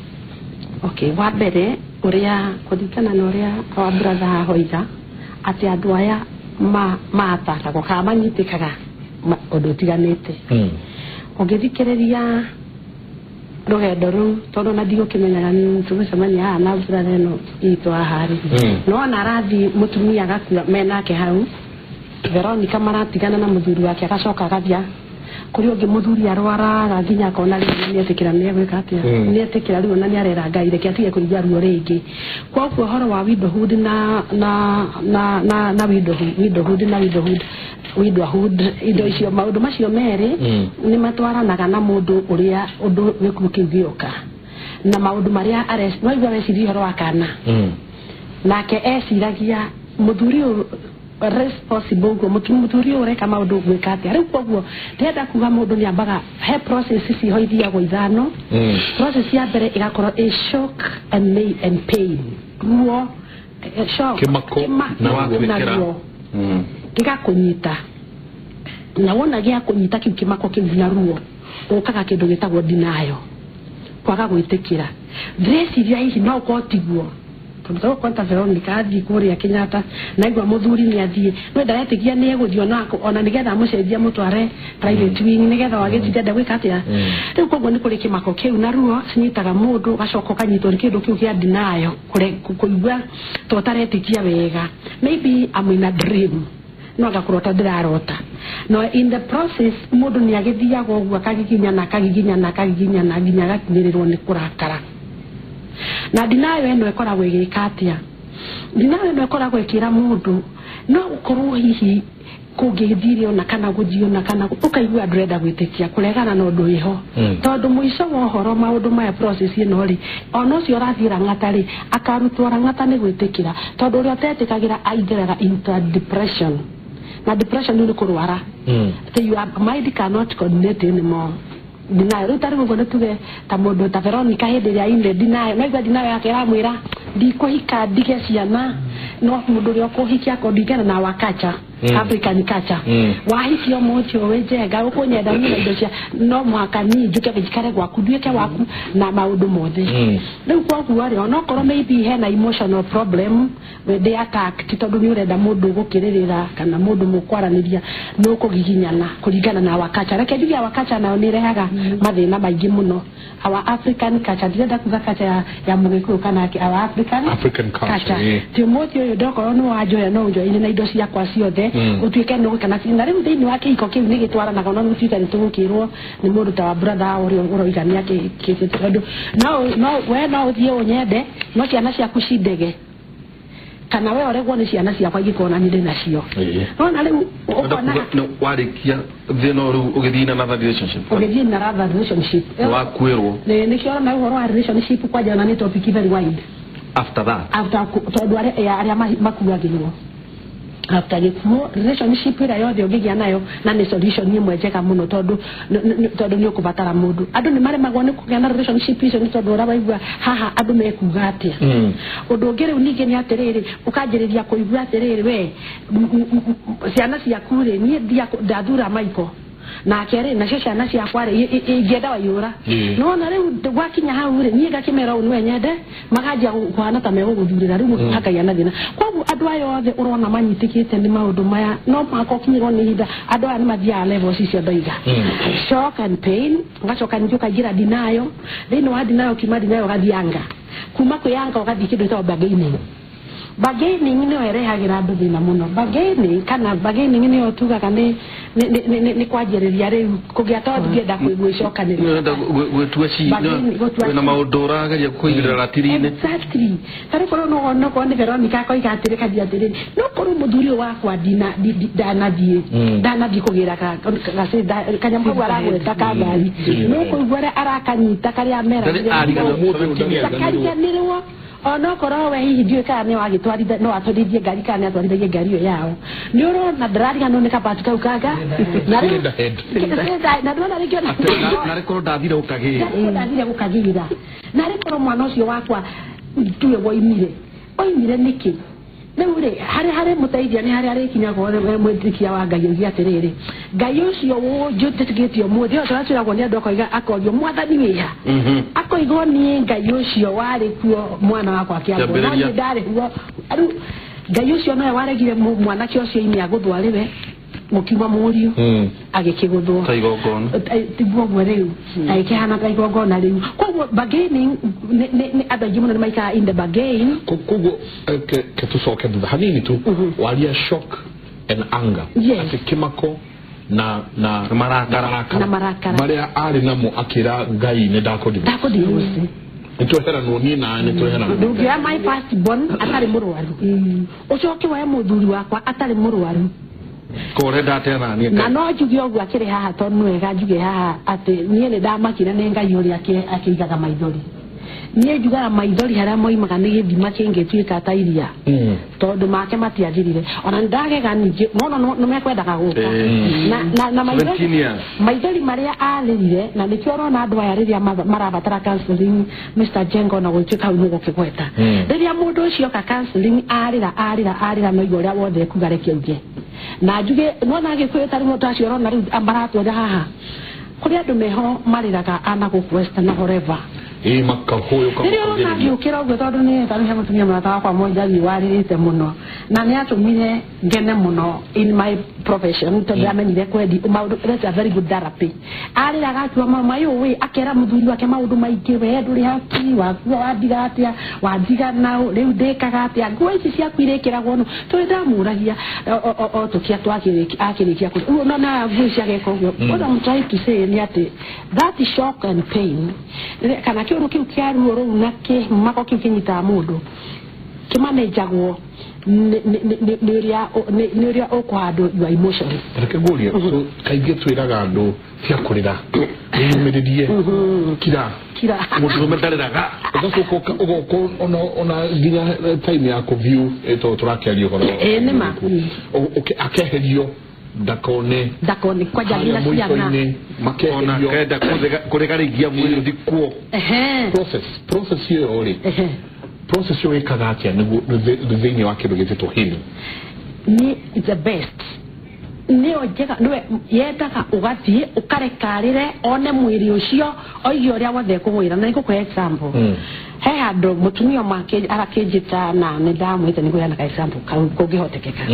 Okay, wa mbere ũrĩa kũringana na ũrĩa our brother ahoiga atĩ andũ aya matakagwo kana manyitĩkaga ũndũ ũtiganĩte. Ũngĩthikĩrĩria rũgendo rũu tondũ ona ndigũkĩmenyaga tũgũcemania haha na brother ĩno itũ haha rĩ, no ona arathiĩ mũtumia agakua menake hau, Veronica maratigana na mũthuri wake agacoka agathiĩ kũrĩ ũngĩ mũthuri arwaraga nginya akona rĩu nĩetĩkĩra nĩegwĩka atĩa, nĩetĩkĩra rĩu ona nĩarera Ngai reke atige kũigua ruo rĩngĩ. Koguo ũhoro wa widowhood na na na na na widowhood na widowhood indo icio maũndũ macio merĩ nĩ matwaranaga na mũndũ ũrĩa ũndũ gĩkuũ kĩu gĩoka na maũndũ marĩa waigua areciria ũhoro wa kana nake eciragia mũthuri ũyũ responsible guo mũthuri ũyũ ũreka maũndũ gwĩka atĩa. Rĩu koguo ndĩrenda kuga mũndũ nĩambaga he process ciho ithiagwo 5. Process ya mbere ĩgakorwo ĩ shock and and pain, ruo, shock, kĩmako na ruo gĩgakũnyita, na wona gĩakũnyita kĩu kĩmako kĩu na ruo ũkaga kĩndũ gĩtagwo denial, kwaga gwĩtĩkĩra. Ndĩreciria hihi no ũkorwo tiguo tondũ kwanta Veronica athiĩ kũrĩa Kenyatta naigua mũthuri nĩ athiĩ no ndaretĩkia nĩ egũthiĩ onako ona nĩgetha amũcenjie mũtware private wing nĩgetha wagĩtinda ndagwĩka atĩa. Rĩu koguo nĩ kũrĩ kĩmako kĩu na ruo cinyitaga mũndũ gacoka ũkanyitwo nĩ kĩndũ kĩu kĩa denial, kũigua to ũtaretĩkia wega, maybe I'm in a dream, no agakorwo ta ndĩrarota. No in the process mũndũ nĩ agĩthiaga ũguo akagiginyana akagiginyana akagiginyana nginya agakinyĩrĩrwo nĩ kũrakara. Na denial ĩno ĩkoragwo ĩgĩka atĩa? Denial ĩno ĩkoragwo ĩkĩra mũndũ no ũkorwo hihi kũngĩthire ona kana gũthiĩ ona kana ũkaigua ndũrenda gwĩtĩkia kũregana na ũndũ wĩho, tondũ mũico wa ũhoro maũndũ maya process ĩno rĩ, ona ũcio ũrathiĩ Lang'ata rĩ akarutwo Lang'ata nĩ gwĩtĩkĩra, tondũ ũrĩa ũtetĩkagĩra aingĩraga into depression, na depression nĩ kũrwara. Your mind cannot coordinate anymore. Denial rĩu tarĩu ũguo nĩtuge ta mũndũ ta Veronica hĩndĩ ĩrĩa ine denial, naigua denial yake ĩramwĩra ndikũhika ndige ciana, no mũndũ ũrĩa ũkũhikia kũringana na wa culture, African culture, wahikio mũthĩ ũyũ wĩ njenga ũkũnyenda niĩ na indo cia no mũhaka niĩ njuke njikare gwaku nduĩke waku na maũndũ mothe. Rĩu koguo rĩ onokorwo maybe hena emotional problem ndĩ attacked tondũ nĩ ũrenda mũndũ ũgũkĩrĩrĩra kana mũndũ mũkwaranĩria nĩ ũkũgiginyana kũringana na wa culture. Reke njuge wa culture nayo nĩ ĩrehaga mathĩna maingĩ mũno. Our African culture, ndĩrenda kuga culture ya mũgĩkũyũ kana our African culture. Ti ũmũthĩ ũyũ ndokorwo nĩ wanjoya no ũnjoine na indo ciakwa ciothe ũtuĩke nĩ ũgũka na rĩu thĩinĩ wa kĩhiko kĩu nĩ gĩtwaranaga ona gũtuĩka nĩ tũgũkĩrwo nĩ mũndũ ta wa brother ũrĩa ũroiga nĩ akĩkĩte tondũ no we no ũthiĩ ũnyende no ciana ciaku cindege kana we ũregwo nĩ ciana ciakwa ingĩkorwo na nĩ nacio. Nona rĩu ũkona warĩkia thĩna rĩu ũgĩthiĩ na another relationship, ũgĩthiĩ na another relationship wakwĩrwo nĩkĩo ona ũhoro wa relationship kwanja ona nĩ topic very wide after that, after tondũ arĩa makuagĩrwo After gĩkuũ relationship ĩrĩa yothe ũngĩgĩa nayo na nĩ solution ĩmwe njega mũno tondũ nĩ ũkũbatara mũndũ. Andũ nĩ maremagwo nĩ kũgĩa na relationship icio nĩ tondũ ũrawaigua haha andũ mekuga atĩa. Ũndũ ũngĩ rĩu ningĩ nĩ atĩrĩrĩ ũkanjĩrĩria kũigua atĩrĩrĩ we ciana ciaku rĩ niĩ ndathura Michael nake rĩ nacio ciana ciakwa rĩ ingĩenda waiyũra nona rĩu gwakinya hau rĩ niĩ ngakĩmera ũũ nĩwe nyende makanjia kũhana ta megũgũthurĩra rĩu hakagĩa na thĩna. Koguo andũ aya othe ũrona manyitĩkĩte nĩ maũndũ maya no mũhaka ũkinyĩrwo nĩ ihinda andũ aya nĩ mathiaga levels icio ndoiga shock and pain ũgacoka ningĩ ũkaingĩra denial thĩinĩ wa denial ũkiuma denial ũgathiĩ anger kuma kwĩ anger ũgathiĩ kĩndũ gĩtagwo bargaining. Bargaining nĩyo ĩrehagĩra andũ thĩna mũno. Bargaining kana bargaining nĩyo tugaga nĩ kwanjĩrĩria rĩu kũgĩa tondũ ndingĩenda gwĩcokanĩria gwĩtua cira wĩna maũndũ ũrageria kũigĩrĩra ratiri-inĩ. Exactly. Ta rĩu korwo no okorwo nĩ Veronica akoiga atĩrĩ kanjia atĩrĩrĩ no korwo mũthuri ũyũ wakwa ndanathiĩ kũgĩra kanyamũ kau aragweta ka ngari no kũigua ũrĩa arakanyita karĩa meragĩrwo onokorwo we hihi ndiũĩ kana nĩ wagĩtwarithia no atwarithie ngari kana nĩ atwarithagie ngari ĩyo yao nĩ ũrona ndĩrariganĩrwo nĩ kabati kau kanga na ndĩrona rĩngĩ narĩ korwo ndathire gũkagĩra ndathire gũkagĩra narĩ korwo mwana ũcio wakwa ndiũĩ woimire oimire nĩkĩ rĩu rĩ harĩ mũteithia nĩ harĩa arĩkinyagwo mwĩtĩkia wa Ngai oige atĩrĩrĩ Ngai ũcio njĩtĩkĩtie ũmũthĩ ũcio aciragwo nĩ andũ akoiga akorio mwathani wĩha akoigwo niĩ Ngai ũcio warĩ kuo mwana wakwa akĩambwo no niĩ ndarĩ kuo rĩu Ngai ũcio nowe waregire mwanake ũcio ime agũthwo arĩwe mũkiuma mũriũ agĩkĩgũthwo ta igongona tiguo ũguo rĩu agĩkĩhana ta igongona rĩu koguo bargaining nĩ andũ aingĩ mũno nĩ maikaraga in the bargain. Koguo ke tũcoke thutha hanini tu waria shock and anger atĩ kĩmako na marakara marĩa arĩ namo akĩra Ngai nĩ ndakũdivorce nĩtweheranwo niĩ nawe nĩtweheranwo ndũngĩoya my first born atarĩ mũrwaru ũcoke woe mũthuri wakwa atarĩ mũrwaru kore ndatera niĩ na no njuge ũguo akĩrĩ haha tondũ nĩ wega njuge haha atĩ niĩ nĩ ndamakire nĩ Ngai ũrĩa akĩigaga maithori niĩ njugaga maithori harĩa moimaga nĩ gĩthima kĩngĩtuĩka ta iria tondũ make matiathirire ona nĩ ndagega ningĩ mona nĩ mekwendaga gũka na maithori marĩa arĩrire na nĩkĩo ũrona andũ aya rĩrĩa marabatara counseling Mr. Jengo na gũtuĩka hau nĩgũkĩgweta rĩrĩa mũndũ ũcio oka counseling arĩra arĩra arĩra no igua ũrĩa wothe ekuga reke auge na njuge nona Gĩkũyũ ta rĩu tacio ũrona rĩu maratwara haha kũrĩ andũ meho marĩraga ana gũkũ Western na whatever makahũyũka rĩrĩa ũrona ngĩũkĩra ũguo tondũ nĩ tarĩu he mũtumia mũrata wakwa Mwanjari warĩrĩte mũno na nĩ atũmire ngene mũno in my profession tondũ amenyire kwendi maũndũ that's a very good therapy arĩraga akiuga mama yũ wĩ akera mũthuri wake maũndũ maingĩ we ndũrĩ haki wakua wandiga atĩa wandiga naũ rĩu ndĩkaga atĩa nguo ici ciaku irĩkĩragwo nũ tondũ ndamũragia o tũkia akĩrĩkia kũrĩa no na nguo ici ageka ũguo what I'm trying to say nĩ atĩ that shock and pain kana kĩũndũ kĩu kĩa ruo rũu na kĩmako kĩu kĩnyitaga mũndũ kĩmanenjagwo nĩ ũrĩa ũkũhandwo your emotions. Reke ngũrie kaingĩ twĩraga andũ tia kũrĩra wĩyũmĩrĩrie kira kira mũndũrũme ndarĩraga ũgacoka ũgoka ona nginya time ya kũview tondũ tũrakĩaria ũhoro nĩma akeherio ndakone ndakone kwanja nginya ciana makeherio kenda kũregarĩgia mwĩrĩ ũthikwo process ĩyo rĩ process ĩyo ĩkaga atĩa nĩguo thĩinĩ wa kĩndũ gĩtĩtwo healing nĩ the best nĩyo njega nĩwe yendaga ũgathiĩ ũkarekarĩre one mwĩrĩ ũcio oige ũrĩa wothe ekũgwĩra na nĩngũkũhe example he handũ mũtumia ũmwe arakĩnjĩta na nĩ ndamwĩte nĩngũheana ka example kau kũngĩhotekeka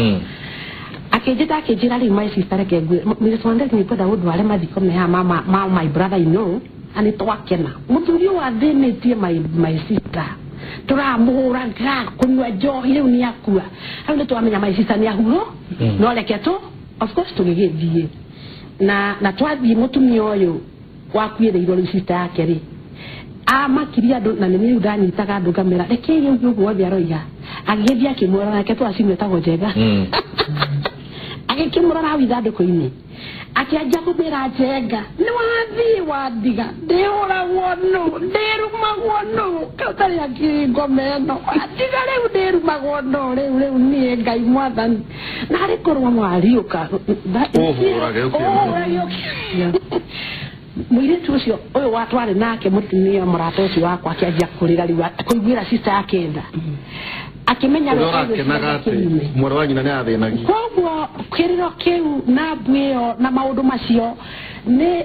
akĩnjĩta akĩnjĩra rĩu my sister reke ngwĩre Mrs. Wanderi nĩngwenda ũndware mathiko me haha ma my brother in law na nĩtwakena mũthuri ũyũ athĩnĩtie my sister tũramũhũraga kũnyua njohi rĩu nĩ akua hau nĩ twamenya my sister nĩ ahurwo no reke tu of course tũgĩgĩthiĩ na twathiĩ mũtumia ũyũ wakuĩrĩirwo rĩu sister yake rĩ amakirie andũ na nĩ rĩu ndanyitaga andũ ngamera reke rĩu ũguo wothe aroiga agĩgĩthiĩ akĩmũrora nake twacimwĩtagwo Njenga agĩkĩmũrora hau ithandũkũ-inĩ Akĩanjia kũmĩra njenga nĩ wathiĩ wandiga ndĩhũragwo nũ ndĩrumagwo nũ ũtarĩ akiri ngoma ĩno wandiga rĩu ndĩrumagwo nũ rĩu rĩu niĩ Ngai mwathani na arĩ korwo mwariũka ũhũrage ũkĩona mũirĩtu ũcio ũyũ watwarĩ nake mũtumia mũrata ũcio wakwa akĩanjia kũrĩra rĩu kũiguĩra sister yake tha akĩmenya we ũrakenaga atĩ mwarĩ wa nyina nĩ athĩnagia koguo kĩrĩro kĩu na mbu ĩyo na maũndũ macio nĩ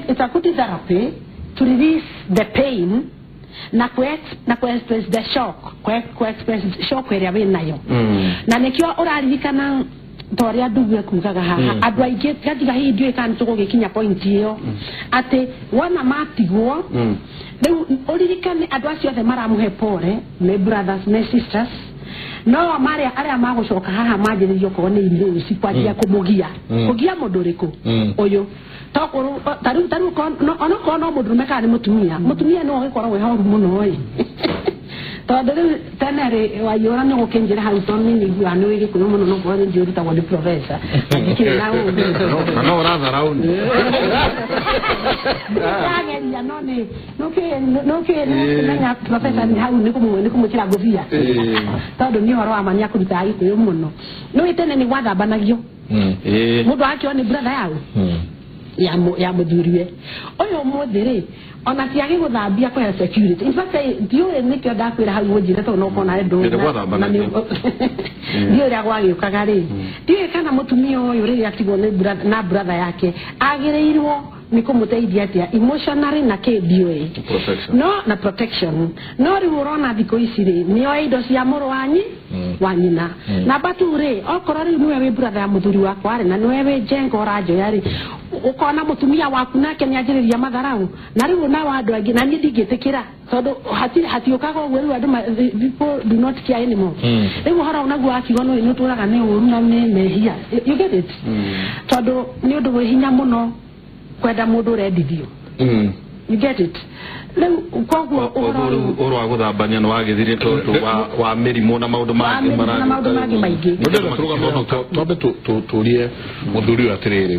it's a good therapy to release the pain na ku express the shock ku express shock ĩrĩa wĩ nayo na nĩkĩo ũraririkana toria ndugu ekugaga haha andũ aingĩ gatiga hihi ndiũĩ kana nĩtũgũgĩkinya point ĩyo atĩ wona matigwo rĩu ũririkane andũ acio othe maramũhe pore nĩ brothers nĩ sisters no marĩa arĩa magũcoka haha manjĩrĩrie okorwo nĩ irio cikwanjia kũmũgia kũgia mũndũ ũrĩkũ ũyũ tokorwo tarĩu onokorwo no mũndũrũme kana nĩ mũtumia mũtumia nĩwe ũgĩkoragwo ĩ horu mũno ĩ tondũ rĩu tene rĩ waiyũra nĩ gũkĩnjĩra hau tondũ niĩ nĩiguaga nĩ wĩ Gĩkũyũ mũno no korwo nĩ njũĩ ũrutagwo nĩ professor ndikĩrĩ na ũũgĩ na no ũratharaũni ndageria no nĩ nũkĩmenya professor nĩ hau nĩ kũmwĩkĩra ngũbia tondũ nĩ ũhoro wa ma nĩakũrutaga Gĩkũyũ mũno nĩũĩ tene nĩ gwathambanagio mũndũ akĩo nĩ brother yao ya mũthuriwe ũyũ ũmũthĩ rĩ ona ti agĩgũthambia kũhe security in fact ndiũĩ nĩkĩo ndakwĩra hau ũnjĩre tondũ no ũkona ndũ ndiũĩ ũrĩa gwagĩũkaga rĩ ndiũĩ kana mũtumia ũyũ rĩrĩa atigwo na brother yake agĩrĩirwo nĩ kũmũteithia atĩa emotionally na kĩ ndiũĩ no na protection no rĩu ũrona thikũ ici rĩ nĩoe indo cia mũrũ wanyi wa nyina na batu rĩ okorwo rĩu nĩwe wĩ brother ya mũthuri wakwa rĩ na nĩwe wĩ njenga ũranjoya rĩ ukona mũtumia waku nake nĩanjĩrĩria matharau na rĩu nao andũ angĩ na niĩ ndingĩtĩkĩra tondũ hatiũkaga ũguo rĩu andũ people do not care anymore rĩu ũhoro naguo wakiuga nĩ ũtũraga nĩ ũru na nĩ mehia you get it tondũ nĩ ũndũ wĩ hinya mũno kwenda mũndũ ũrendithio you get it rĩu koguo ũhoro wa gũthambania nĩ wagĩthire tondũ wa mĩrimũ na maũndũ mangĩ maũndũ mangĩ maingĩ ndĩrenda tũrũgame hau twambe tũrie mũthuri ũyũ atĩrĩrĩ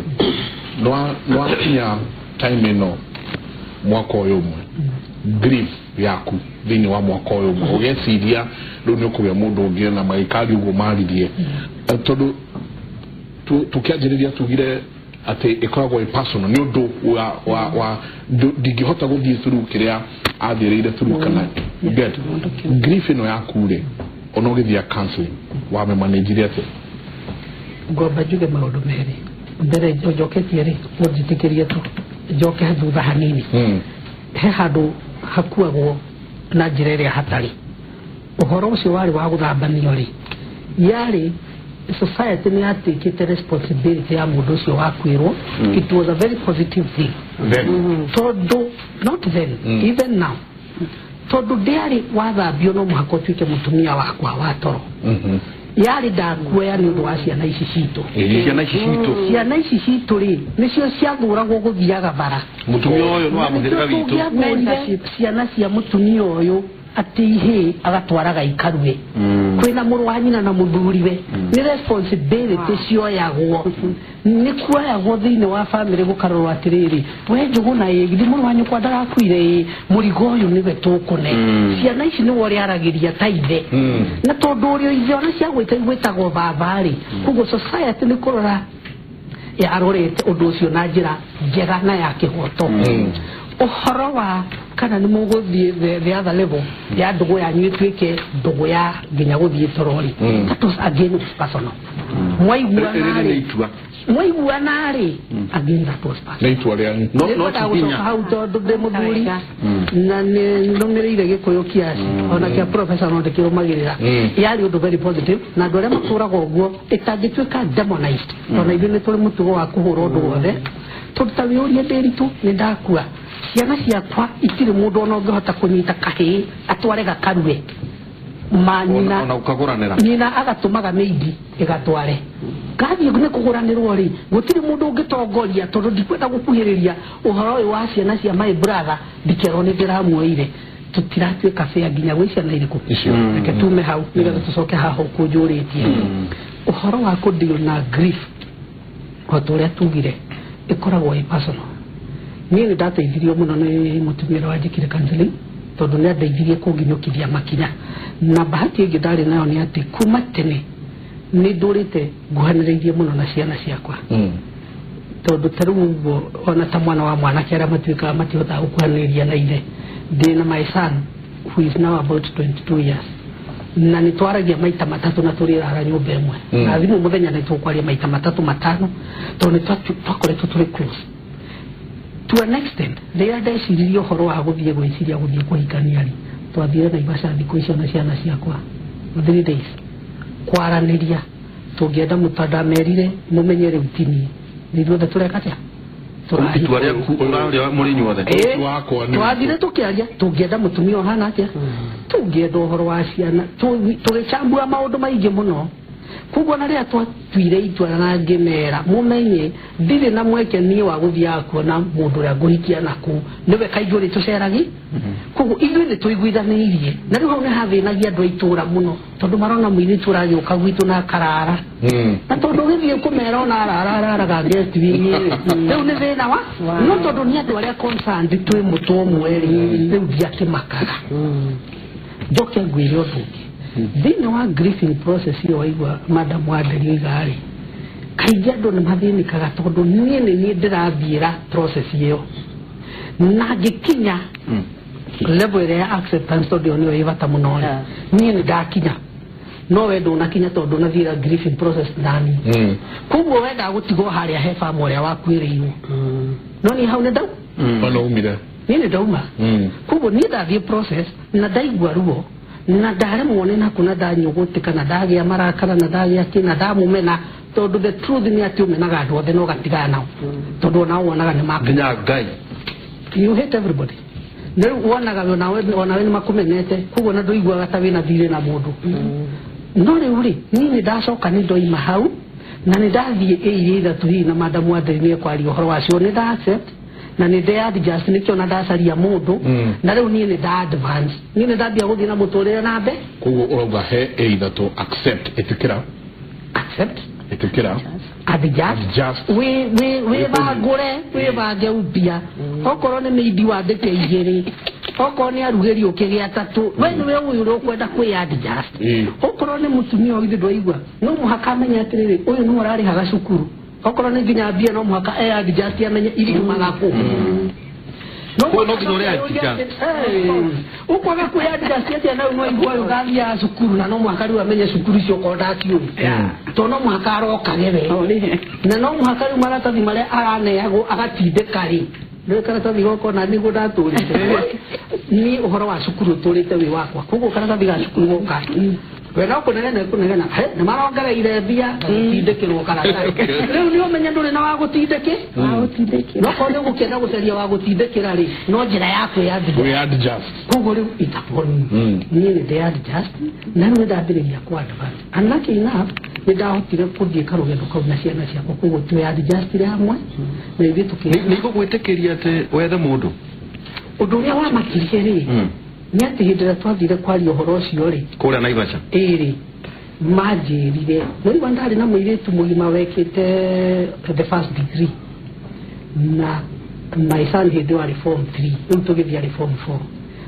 nĩwakinya time ĩno mwaka ũyũ ũmwe grief yaku thĩinĩ wa mwaka ũyũ ũmwe ũgeciria rĩu nĩ ũkũgĩa mũndũ ũngĩ na magĩkaria ũguo maririe tondũ tũkĩanjĩrĩria tugire atĩ ĩkoragwo ĩ personal nĩ ũndũ wa ndingĩhota gũthiĩ through kĩrĩa athiĩrĩire through kana get grief ĩno yaku rĩ ona ũgĩthiĩ counseling wamĩmanĩnjire atĩa ngomba njuge maũndũ merĩ mbere njoketie rĩ ũnjĩtĩkĩrie tu njoke thutha hanini he handũ hakuagwo na njĩra ĩrĩa hatarĩ ũhoro ũcio warĩ wa gũthambanio rĩ yarĩ society nĩ yatikĩte responsibility ya mũndũ ũcio wakuĩrwo it was a very positive thing tondũ not then even now tondũ ndĩarĩ wathambio no mũhaka ũtuĩke mũtumia wakwa wa toro yarĩ ndakuoya nĩ ũndũ wa ciana ici citũ ciana ici citũ rĩ nĩcio ciathũragwo gũthiaga bara mũtumia ũyũ nĩ wa mũhĩrĩga witũ ciana cia mũtumia ũyũ atĩ ihĩ agatwaraga ikarue kwĩna mũrũ wa nyina na mũthuriwe nĩ responsibility cioyagwo nĩ kuoyagwo thĩinĩ wa family gũkarorwo atĩrĩrĩ we Njũgũna ĩ githĩ mũrũ wa nyũkwa ndarakuire ĩ mũrigo ũyũ nĩwe tũkũne ciana ici nĩwe ũrĩaragĩria ta ithe na tondũ ũrĩa ithe ona ciagwĩta igwĩtagwo baba rĩ koguo society nĩ kũrora yarorete ũndũ ũcio na njĩra njega na ya kĩhoto ũhoro wa kana nĩ mũgũthiĩ the other level ya ndũgũ yanyu ĩtuĩke ndũgũ ya nginya gũthiĩ toro-rĩ that was again personal mwaiguana rĩ again that was personal nĩ itua rĩanyu no ti hau tondũ ndĩ mũthuri na nĩ nũmĩrĩire Gĩkũyũ kiasi ona kĩa professor no ndĩkĩrũmagĩrĩra yarĩ ũndũ very positive na andũ arĩa matũraga ũguo ĩtangĩtuĩka demonized ona ithuĩ nĩ tũrĩ mũtugo wa kũhũra ũndũ wothe tondũ ta wĩũrie Ndĩritũ nĩ ndakua ciana ciakwa itirĩ mũndũ ona ũngĩhota kũnyita kahĩĩ atware gakarue ma nyina ona ũkagũranĩra nyina agatũmaga mĩindi ĩgatware gathiĩ nĩ kũgũranĩrwo rĩ gũtirĩ mũndũ ũngĩtongoria tondũ ndikwenda gũkuhĩrĩria ũhoro ũyũ wa ciana cia my brother ndikerwo nĩ ndĩramuoire tũtiratuĩka fair nginya gwĩ ciana irĩkũ reke tume hau nĩgetha tũcoke haha ũkũnjũrĩtie ũhoro wa kũ deal na grief o ta ũrĩa tugire ĩkoragwo ĩ personal. Niĩ nĩ ndateithirio mũno nĩ mũtumia ũrĩa wanjĩkire counseling tondũ nĩ andeithirie kũnginyũkithia makinya. Na bahati ĩngĩ ndarĩ nayo nĩ atĩ kuma tene nĩ ndũrĩte nguhanĩrĩirie mũno na ciana ciakwa. Tondũ ta rĩu ũguo ona ta mwana wa mwanake arĩa matuĩkaga matihotaga gũkuhanĩrĩria na ithe, ndĩ na my son who is now about 22 years na nĩ twaragia maita matatũ na tũrĩrara nyũmba ĩmwe. Na thimũ mũthenya nĩ tũkwaria maita matatũ matano tondũ nĩ twakoretwo tũrĩ close to an extent. Rĩrĩa ndeciririe ũhoro wa gũthiĩ gwĩciria gũthiĩ kũhikania rĩ, twathire Naivasha thikũ icio na ciana ciakwa 3 days kwaranĩria tũngĩenda mũtandamerire mũmenye rĩu ti niĩ nĩ ithuothe tũreka atĩa. Itua rĩaku ũrarĩa mũrĩ inyuothe. Twathire tũkĩaria tũngĩenda mũtumia ũhana atĩa, tũngĩenda ũhoro wa ciana, tũgĩcambua maũndũ maingĩ mũno. Koguo na rĩrĩa twatuire itua na ngĩmera mũmenye ndirĩ na mweke niĩ wa gũthiaga kuona mũndũ ũrĩa ngũhikia nakũu nĩwe kaingĩ ũrĩ tũceragi. Koguo ithuĩ nĩ tũiguithanĩirie na rĩu hau nĩ hathĩnagia andũ a itũũra mũno tondũ marona mũirĩtu ũragĩũka gwitũ na akarara. Na tondũ ũgĩthiĩ kũmera ona arara araraga guest wing rĩ, rĩu nĩ thĩna wa no tondũ nĩ andũ arĩa concerned twĩ mũtwe ũmwe rĩ, rĩu ndiakĩmakaga. Njoke ngwĩre ũndũ ũngĩ thĩinĩ wa grieving process ĩyo waigua madam Wanderi oiga rĩ, kaingĩ andũ nĩ mathĩnĩkaga tondũ niĩ nĩ niĩ ndĩrathiĩra process ĩyo na ngĩkinya level ĩrĩa ya acceptance tondũ ĩyo nĩyo ĩ bata mũno rĩ, niĩ nĩ ndakinya no we ndũnakinya tondũ ndũnathiĩra grieving process nani. Koguo wendaga gũtigwo harĩa he bama ũrĩa wakuĩrĩirwo, no niĩ hau nĩ ndau niĩ nĩ ndauma. Koguo niĩ ndathiĩ process na ndaigua ruo na ndaremwo nĩ naku na ndanyũgũtĩka na ndagĩa marakara na ndagĩa kĩ na ndamũmena tondũ the truth nĩ atĩ ũmenaga andũ othe na ũgatigana nao tondũ onao wonaga nĩ maku nginya Ngai. You hate everybody. Na rĩu wonaga onawe nĩ makũmenete koguo na ndũiguaga ta wĩna thirĩ na mũndũ. No rĩu rĩ, niĩ nĩ ndacoka nĩ ndoima hau na nĩ ndathiĩ ĩirĩ ithatũ hihi na madam Wanderi nĩ ekwaria ũhoro wacio, nĩ nda accept na nĩ nde adjust nĩkĩo na ndacaria mũndũ na rĩu niĩ nĩ nda advance, niĩ nĩ ndambia gũthiĩ na mũtũrĩre na mbe. Koguo ũrauga he ĩ ithatũ: accept, ĩtĩkĩra, accept, ĩtĩkĩra, adjust, wĩbangũre, wĩbange upya. Okorwo nĩ mĩindi wandĩke igĩrĩ, okorwo nĩ arugĩri ũkĩgĩa atatũ, we nĩwe ũyũ ũrĩa ũkwenda kwĩ adjust. Okorwo nĩ mũtumia ũgithĩ ndwaigua, no mũhaka amenye atĩrĩrĩ, ũyũ nĩwe ũrarĩhaga cukuru, okorwo nĩ nginya mbia no mũhaka e adjust amenye iriumaga kũ. No nginya ũrĩa adjust. Ũkwaga kwĩ adjust atĩa na no igua ũyũ ũgathiaga cukuru na no mũhaka rĩu amenye cukuru icio okorwo ndaciũĩ, tondũ no mũhaka arokage we, na no mũhaka rĩu maratathi marĩa araneagwo agatindĩka rĩ, rĩu karatathi goko na nĩguo ndatũrĩte niĩ ũhoro wa cukuru ũtũrĩte wĩ wakwa, koguo karatathi ga cukuru goka we no kũnegena kũnegena nĩ marongereire mbia gũtindĩkĩrwo karatathi. Rĩu nĩ ũmenye ndũrĩ na wa gũtindĩkĩ, no korwo nĩ ũgũkĩenda gũcaria wa gũtindĩkĩra rĩ, no njĩra ya kwĩ adjust. Koguo rĩu itaponi niĩ nĩ ndĩ adjust na rĩu nĩ ndambĩrĩria kũ advance, and lucky enough nĩ ndahotire kũthiĩ karũgendo kau na ciana ciakwa, koguo twĩ adjustire hamwe na ithuĩ tũkĩ. Nĩ igũgwĩtĩkĩria atĩ wethe mũndũ? Ũndũ ũrĩa wamakirie rĩ, nĩ atĩ hĩndĩ ĩrĩa twathire kwaria ũhoro ũcio rĩ kũrĩa Naivasha ĩrĩ, manjĩrire nĩwaigua ndarĩ na mũirĩtu mũgima wekĩte the first degree na my son hĩndĩ ĩyo arĩ form 3, rĩu tũgĩthiĩ arĩ form 4,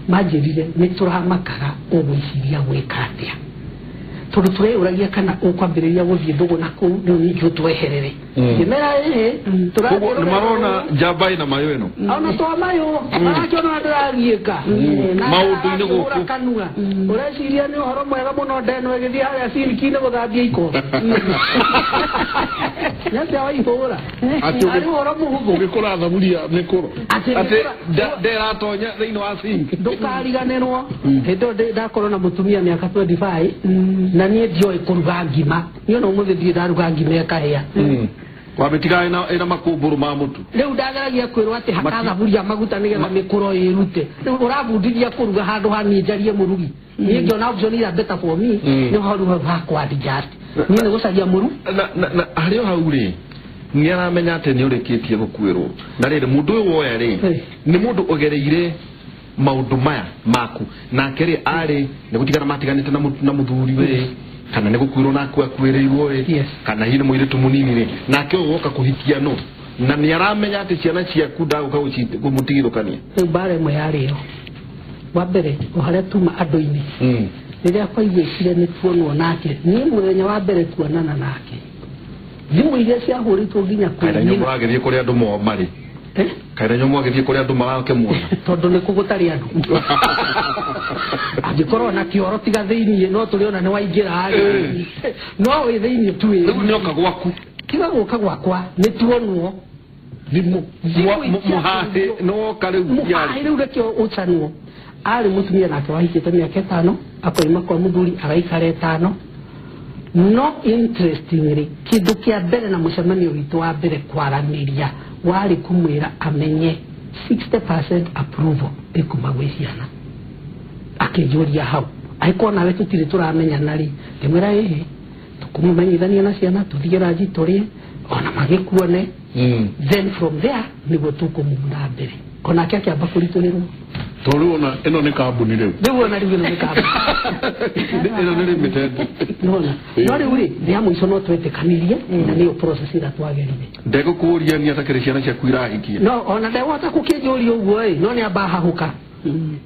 manjĩrire nĩ tũramakaga ũgwĩciria gwĩka atĩa tondũ tũreyũragia kana ũkwambĩrĩria gũthiĩ ndũgũ na kũu rĩu ningĩ ũtweherere. Ngĩmera ĩhĩ, koguo nĩ marona njamba ĩna mayũ ĩno ona to mayũ marakĩona ndĩragiĩka maũndũ-inĩ gũkũ kanua, ũreciria nĩ ũhoro mwega mũno ndeno ĩgĩthiĩ harĩa sinki-inĩ gũthambia iko nĩatĩa waihũra arĩ ũhoro mũhũthũ ũgĩkũra thaburia mĩkũro atĩ nderatonya thĩinĩ wa sink. Ndũkariganĩrwo hĩndĩ ĩyo ndakorwo na mũtumia mĩaka 25 na niĩ ndioĩ kũruga ngima, niĩ ona ũmũthĩ ndirĩ ndaruga ngima ĩkahĩa. Wamĩtigaga ĩna makũmbũrũ ma mũtu. Rĩu ndageragia kwĩrwo atĩ haka thaburia maguta nĩgetha mĩkũro ĩrute. Rĩu ũrabundithia kũruga handũ ha niĩ njarie mũrugi. Niĩ ngĩona option ĩrĩa better for me nĩ ũhoro hau ha kũ adjust. Niĩ nĩ gũcaria mũru. Na harĩ o hau rĩ, nĩ aramenya atĩ nĩ ũrĩkĩtie gũkuĩrwo. Na rĩrĩ mũndũ ũyũ woya rĩ, nĩ mũndũ ũgereire maũndũ maya maku. Nake rĩ arĩ nĩ gũtigana matiganĩte na mũthuri we, Kana nĩ gũkuĩrwo na akuĩrĩirwo ĩ kana hihi nĩ mũirĩtu mũnini rĩ nake ũgoka kũhikia no na nĩ aramenya atĩ ciana ciaku ndagũka kũmũtigithũkania. Rĩu mbara ĩmwe yarĩ ĩyo wa mbere o harĩa tuma andũ-inĩ rĩrĩa kwaiguĩkire nĩ tuonwo nake niĩ mũthenya wa mbere kuonana nake thimũ iria ciahũrĩtwo nginya kwĩ nyina mũragĩthiĩ kũrĩa andũ marĩ kaira nyũmũ agĩthiĩ kũrĩa andũ marakĩmuona tondũ nĩ kũ gũtarĩ andũ angĩkorwo na kĩoro tiga thĩiniĩ no tũrĩona nĩ waingĩra rĩ no wĩ thĩiniĩ tu rĩu nĩoka gwaku tiga gũka gwakwa nĩ tuonwo mũhahĩ nĩwoka rĩu mũhahĩ rĩu reke ũcanwo arĩ mũtumia nake wahikĩte mĩaka ĩtano akoima kwa mũthuri agaikara ĩtano no interestingly kĩndũ kĩa mbere na mũcemanio witũ wa mbere kwaranĩria warĩ kũmwĩra amenye 60% approval ĩkuma gwĩ ciana akĩnjũria hau angĩkorwo nawe tũtirĩ tũramenyana rĩ ngĩmwĩra ĩhĩ tũkũmũmenyithania na ciana tũthiĩ ranji tũrĩe ona magĩkuone then from there nĩguo tũkũmuna mbere onake akĩamba kũritũhĩrwo tondũ ona ĩno nĩ kambuni rĩu rĩu ona rĩu ĩno nĩ kambuni ĩno nĩ limited nona no rĩu rĩ rĩa mũico no twetĩkanirie na nĩyo process ĩrĩa twagerire ndegũkũũria nĩ atakĩrĩ ciana ciaku irahikia no ona ndegũhota gũkĩnjũria ũguo ĩ no nĩ amba hahũka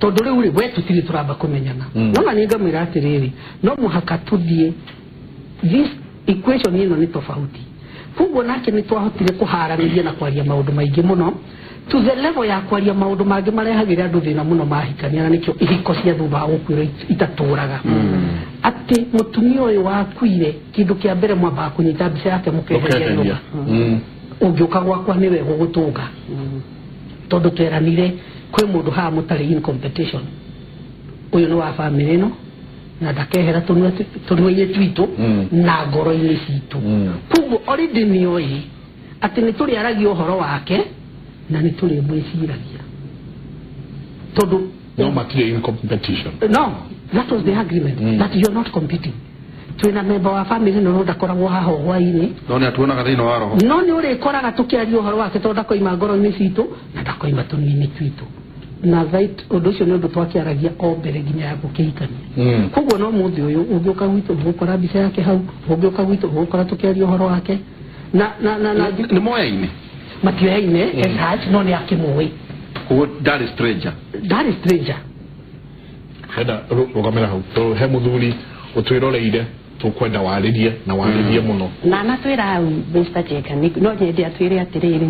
tondũ rĩu rĩ we tũtirĩ tũramba kũmenyana no na niĩ ngamwĩra atĩrĩrĩ no mũhaka tũthiĩ this equation ĩno nĩ tofauti koguo nake nĩ twahotire kũharanĩria na kwaria maũndũ maingĩ mũno to the level ya kwaria maũndũ mangĩ marehagĩra andũ thĩna mũno mahikania na nĩkĩo ihiko cia thutha wa gũkuĩrwo itatũraga atĩ mũtumia ũyũ wakuire kĩndũ kĩa mbere mwambaga kũnyita mbica yake mũkeheria nyũmba ũngĩũka gwakwa nĩwe gũgũtũnga tondũ tweranire kwĩ mũndũ haha mũtarĩ in competition ũyũ nĩ wa bamĩrĩ ĩno na ndakehera tũnua-inĩ twitũ na ngoro-inĩ citũ koguo already nĩoĩ atĩ nĩ tũrĩaragia ũhoro wake na nĩ tũrĩmwĩciragia tondũ no matirĩ in competition no that was the agreement that you are not competing twĩna member wa family no ndakoragwo haha hwainĩ no nĩ atuonaga thĩinĩ wa roho no nĩ ũrĩkoraga tũkĩaria ũhoro wake tondũ ndakoima ngoro-inĩ citũ na ndakoima tũnua-inĩ twitũ na that ũndũ ũcio nĩ ũndũ twakĩaragia o mbere nginya ya gũkĩhikania koguo no mũthĩ ũyũ ũngĩũka gwitũ ũgũkora mbica yake hau ũngĩũka gwitũ ũgũkora tũkĩaria ũhoro wake na na na na nĩ moyaine matioyaine as such no nĩ akĩmũĩ koguo ndarĩ stranger ndarĩ stranger henda rũgamĩra hau tondũ he mũthuri ũtwĩroreire tũkwenda warĩrie na warĩrie mũno na anatwĩra hau Mr. Jeka no nyende atwĩre atĩrĩrĩ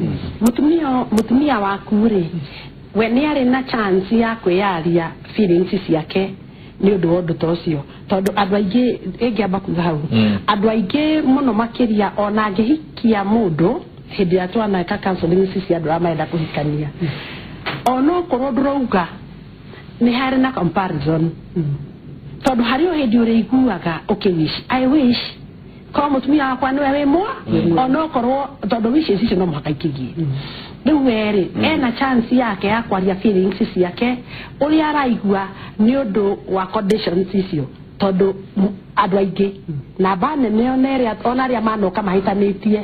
mũtumia waku rĩ we nĩ arĩ na chance ya kwĩyaria feelings ciake nĩ ũndũ wa ũndũ ta ũcio tondũ andũ aingĩ ĩngĩamba kuga hau andũ aingĩ mũno makĩria ona angĩhikia mũndũ hĩndĩ ĩrĩa twaneka counseling cia andũ arĩa marenda kũhikania ona okorwo ndũrauga nĩ harĩ na comparison tondũ harĩ o hĩndĩ ũrĩiguaga ũkĩwish I wish korwo mũtumia wakwa nĩwe wĩ mwa ona okorwo tondũ wishes icio no mũhaka ikĩgie rĩu werĩ ena chance yake ya kwaria feelings ciake ũrĩa araigua nĩ ũndũ wa conditions icio tondũ andũ aingĩ namba nene ona arĩa manoka mahĩtanĩtie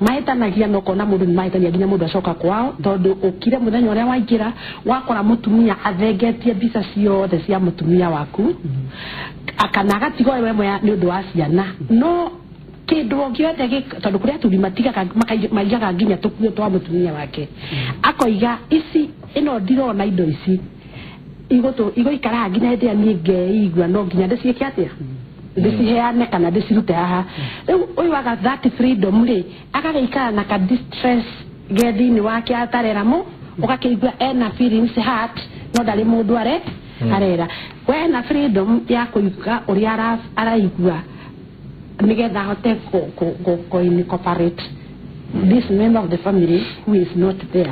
mahĩtanagia na ũkona mũndũ nĩ mahĩtania nginya mũndũ acoka kwao tondũ ũkire mũthenya ũrĩa waingĩra wakora mũtumia athengetie mbica ciothe cia mũtumia waku kana agatiga we we nĩ ũndũ wa ciana no kĩndũ o gĩothe tondũ kũrĩ athuri matigaga maigaga nginya tũkuo twa mũtumia wake akoiga ici ĩno ndirona indo ici igũikara nginya hĩndĩ ĩrĩa niĩ ngeigua no nginya ndĩciĩke atĩa ndĩciheane kana ndĩcirute haha rĩu ũyũ aga that freedom rĩ agagĩikara na ka distress ge thĩinĩ wake atarera mũ ũgakĩigua ena feelings heart no ndarĩ mũndũ arera we ena freedom ya kũiga ũrĩa araigua nĩgetha ahote kũ incorporate this member of the family who is not there.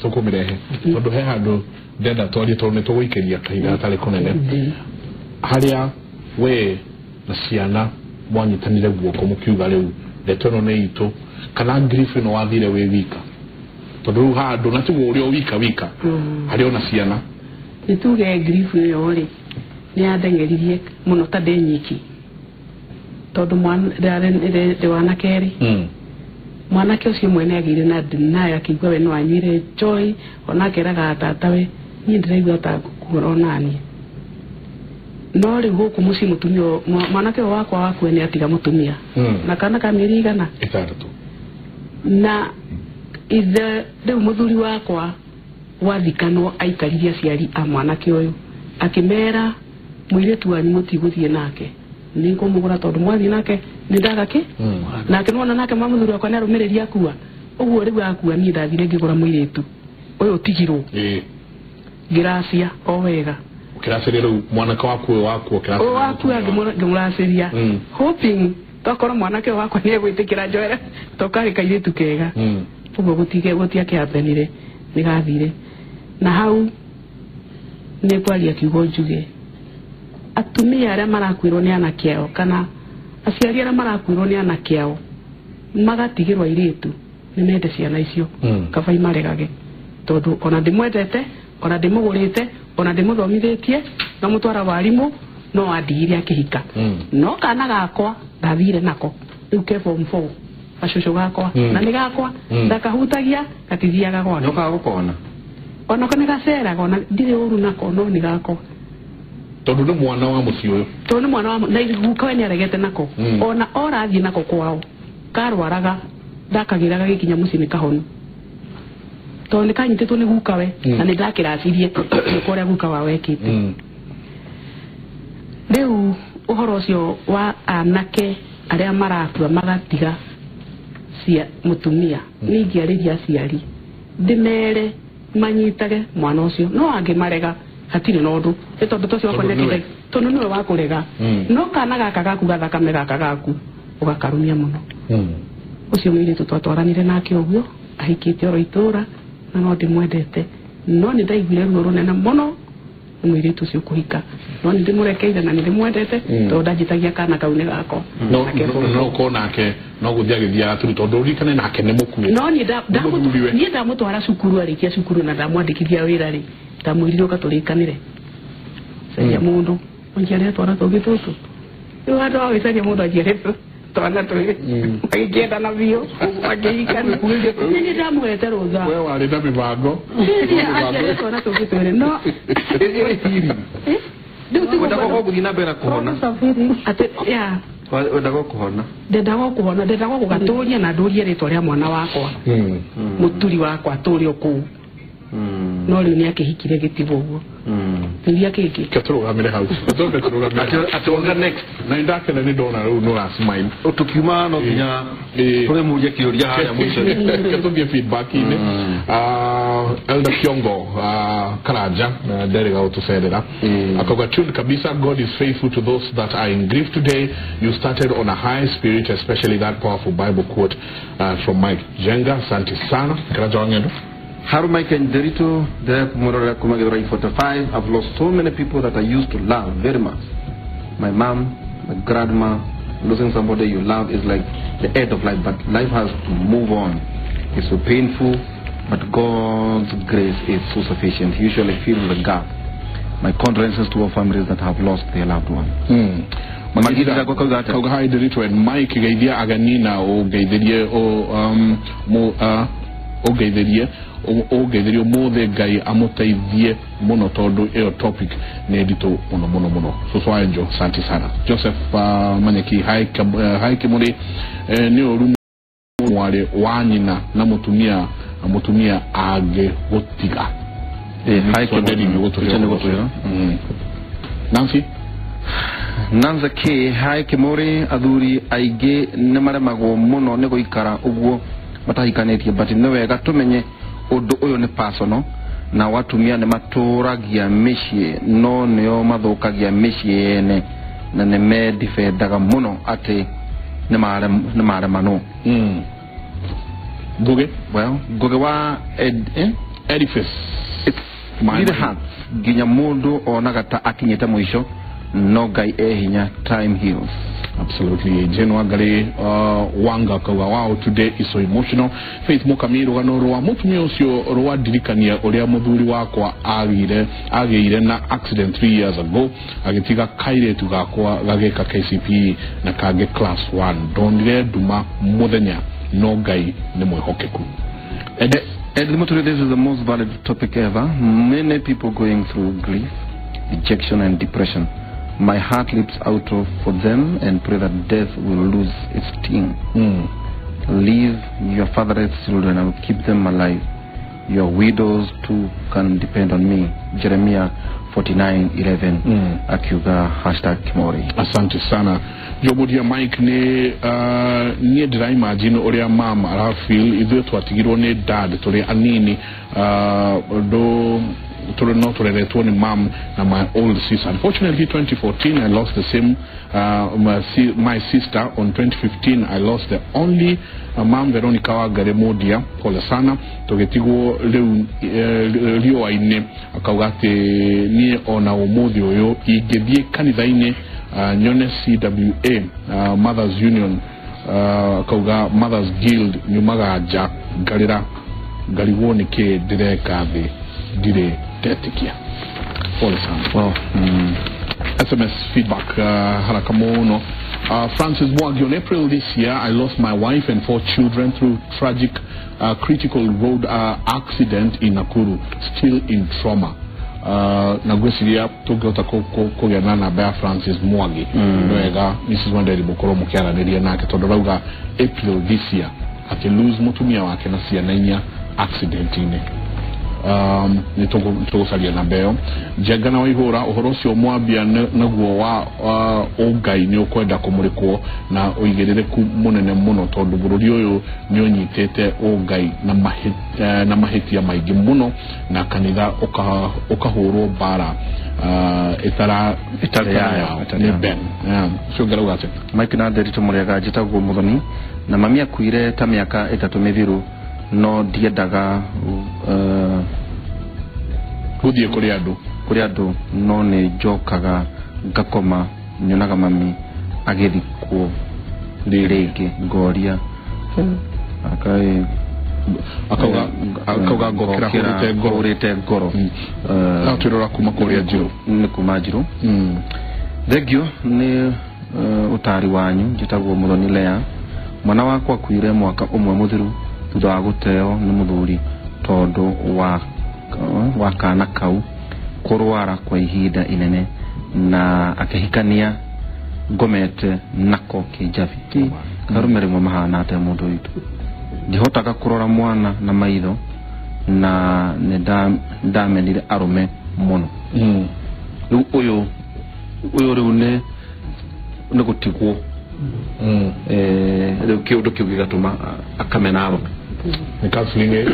Tũkũmĩrehe tondũ he handũ ndenda twarie tondũ nĩ tũgũikĩria kahinda gatarĩ kũnene harĩa we na ciana mwanyitanire guoko mũkiuga rĩu ndeto ĩno nĩ itũ kana grief ĩno wathire wĩ wika tondũ rĩu handũ na tiguo ũrĩ o wika wika harĩ ona ciana nĩ tuge grief ĩyo rĩ nĩ yandeng'eririe mũno ta ndĩ nyiki tondũ ndĩ wanake rĩ mwanake ũcio mwene agĩire na nayo akĩigua we no anyuire joy ona akeraga tata we niĩ ndĩraigua ta ngũkua onaniĩ No rĩu gũkũ mũciĩ mũtumia mwanake ũyũ wakwa wakua nĩ atiga mũtumia na kana ka mĩeri igana 6 na ithe rĩu mũthuri wakwa wathikanwo aikaririe aciari a mwanake ũyũ akĩmera mũirĩtu wanyu mũtigũthiĩ nake nĩngũmũgũra tondũ mwathiĩ nake nĩ ndaga kĩ nake nĩwona nake ma mũthuri wakwa nĩ arũmĩrĩria akua ũguo rĩu akua niĩ ndathire ngĩgũra mũirĩtu ũyũ ũtigirwo ngĩracia o wega ũkĩracĩria rĩu mwanake waku ũyũ wakua ũyũ wakua ngĩmũracĩria hoping tokorwo mwanake ũyũ wakwa nĩegwĩtĩkĩra njoere to karĩ kairĩtu kega ũguo gũtiakĩhapenire nĩgathire na hau nĩngwaria kiugo njuge atumia arĩa marakuĩrwo nĩ anake ao kana aciari arĩa marakuĩrwo nĩ anake ao magatigĩrwo airĩtu nĩ mende ciana icio kaba imaregage tondũ ona ndĩmwendete ona ndĩmũgũrĩte ona ndĩmũthomithĩtie no mũtwara warimũ no andigire akĩhika no kana gakwa ndathire nako rĩu ke form 4 gacũcũ gakwa na nĩ gakwa ndakahutagia gatithiaga gwake nĩũkaga gũkona onako nĩ gaceraga ona ndirĩ ũru nako no nĩ gakwa tondũ nĩ mwana wa mũciĩ ũyũ tondũ nĩ mwana wa na guka we nĩ aregete nako ona orathiĩ nako kwao karwaraga ndakagĩraga gĩkinya mũciĩ nĩ kahonu tondũ nĩ kanyitĩtwo nĩ guka we na nĩ ndakĩracirie nĩko ũrĩa guka wao ekĩte rĩu ũhoro ũcio wa anake arĩa marakua magatiga cia mũtumia nĩ ingĩarĩria aciari ndĩmere manyitage mwana ũcio no angĩmarega hatirĩ na ũndũ nĩ tondũ tocio wakwa nĩakĩte tondũ nĩwe wakũrega no kana gaka gaku gathakame gaka gaku ũgakarumia mũno ũcio mũirĩtu twatwaranire nake ũguo ahikĩte oro itũra na no ndĩmwendete no nĩ ndaiguire ruo rũnene mũno nĩ mũirĩtu ũcio kũhika no nĩ ndĩmũrekeire na nĩ ndĩmwendete tondũ ndanjĩtagia kana kau nĩ gakwa no ũkorwo nake no gũthiĩ agĩthiaga turu tondũ ũririkane nake nĩ mũkuĩ no niĩ ndamũtwara cukuru arĩkia cukuru na ndamwandĩkithia wĩra rĩ ndamwĩrire ũka tũrĩkanĩre caria mũndũ ũnjiarĩre twana tũngĩ tũtũ rĩu handũ ha gwĩcaria mũndũ anjiarĩre twana twĩrĩ magĩkĩendana biũ makĩhikana niĩ ndamũhete rũtha we warĩ na mĩbango anjiarĩre twana tũngĩ twĩrĩ no wendaga gũthiĩ na mbere kũhona wendaga kũhona ndendaga kũhona ndendaga gũgatũria na ndũrie rĩtwa rĩa mwana wakwa mũturi wakwa atũre o kũu no rĩu nĩ akĩhikire gĩtigwo ũguo rĩu kĩngĩ tũrũgamĩre hau tũmbe tũrũgamĩre atũnga next na ndakena nĩ ndona rĩu nĩ ũrasmile tũkiuma no nginya tũrĩmũrie kĩũria harĩa mũico tũthiĩ feedback-inĩ Elder Kiongo Karanja nderega gũtũcerera akauga tuned kabisa. God is faithful to those that are in grief today. You started on a high spirit, especially that powerful Bible quote from Mike Jenga. Asante sana Karanja wangendo. Haru Mike and Derito, 45. I've lost so many people that I used to love very much. My mom, my grandma. Losing somebody you love is like the end of life, but life has to move on. It's so painful, but God's grace is so sufficient. He usually fills the gap. My condolences to all families that have lost their loved one. Kauga hi Derito and Mike geithia agani na ũngeithĩrie ũngeithĩrie ũngeithĩrie ũmũthĩ Ngai amũteithie mũno tondũ ĩyo topic nĩ nditũ mũno mũno mũno. Cũcũ wa Angel, asante sana. Joseph Manyeki, hi Kimuri, nĩ ũru mwarĩ wa nyina na mũtumia angĩgũtiga. Nancy Nanza K, hi Kimuri, athuri aingĩ nĩ maremagwo mũno nĩ gũikara ũguo matahikanĩtie, but nĩ wega tũmenye ũndũ ũyũ nĩ personal na watumia nĩ matũragia mĩciĩ no nĩo mathũkagia mĩciĩ yene na nĩ mendifendaga mũno atĩ nĩ maremanwo. Ngugi? Well, Ngugi wa Edifice. It's really hard nginya mũndũ onaga ta akinyĩte mũico no Ngai e hinya, time heals. Absolutely. Jane Wangari Wanga kauga wow, today is so emotional. Faith Mukami rugano rwa mutumia ucio rwandirikania uria muthuri wakwa agire na accident 3 years ago agitiga kairetu gakwa gageka KCPE na kange class 1 ndonire nduma muthenya no Ngai ni mwihokeku. Ed Muturi, this is the most valid topic ever. Many people going through grief, dejection and depression. My heart leaps out of for them and pray that death will lose its sting. Leave your fatherless children, I will keep them alive. Your widows too can depend on me. Jeremiah 49:11. Akiuga hashtag Kimori. Asante sana Jomodia Mike. Nĩ niĩ ndĩra imagine ũrĩa mama arafeel. Ithuĩ twatigirwo nĩ dad tũrĩ anini, ndo tũrĩ no tũreretwo nĩ mam na my old sister. Unfortunately, 2014 I lost the same my sister. On 2015 I lost the only mam Veronica Wangari Modia. Pole sana. Tũgĩtigwo rĩu riũa-inĩ. Akauga atĩ niĩ ona ũmũthĩ ũyũ ingĩthiĩ kanitha-inĩ nyone CWA, Mothers Union, akauga Mothers Guild, nyumaga nja ngarĩra ngarigwo nĩkĩ ndĩreka thĩ ndirĩ ndetĩkia. Pole sana. Wow. SMS feedback haraka muno. Francis Mwangi, on April this year, I lost my wife and 4 children through tragic critical road accident in Nakuru, still in trauma. Na gwĩciria tũngĩhota kũgĩa na namba ya Francis Mwangi nĩ wega Mrs. Wanderi mũkorwo mũkĩaranĩria nake, tondũ rauga April this year akĩ lose mũtumia wake na ciana inya accident-inĩ. Nĩ tũgũcaria namba ĩyo. Njenga na Waihũra, ũhoro ũcio mwambia naguo wa ũngai nĩ ũkwenda kũmũrĩkwo na ũigĩrĩrĩku mũnene mũno, tondũ bũrũri ũyũ nĩ ũnyitĩte ũngai na mahĩtia maingĩ mũno, na kanitha ũkahũrwo mbara ĩtarĩ yao. Nĩ Ben ũcio ũngĩrauga atĩa? Mike na Nderitu mũrĩega, njĩtagwo Mũthoni na mami akuire ta mĩaka 3 mĩthiru, no ndiendaga gũthiĩ kũrĩ andũ, no nĩ njokaga ngakoma nyonaga mami agĩthikwo rĩngĩ, ngoria akauga ngokĩra hũrĩte ngoro. Twĩrora kuma kũrĩa Njirũ. Nĩ kuma Njirũ. Thengio nĩ ũtari wanyu. Njĩtagwo Mũthoni Lea. Mwana wakwa akuire mwaka ũmwe mũthiru thutha wa gũteo nĩ mũthuri tondũ wa kana kau kũrwara kwa ihinda inene, na akĩhikania ngomete nako kĩnjabi. Karume rĩmwe mahana atĩa mũndũ witũ. Ndihotaga kũrora mwana na maitho, na nĩ ndamenire arũme mũno. Rĩu ũyũ rĩu nĩ gũtigwo. Rĩu kĩũndũ kĩu gĩgatũma akamena arũme. Nĩ counseling.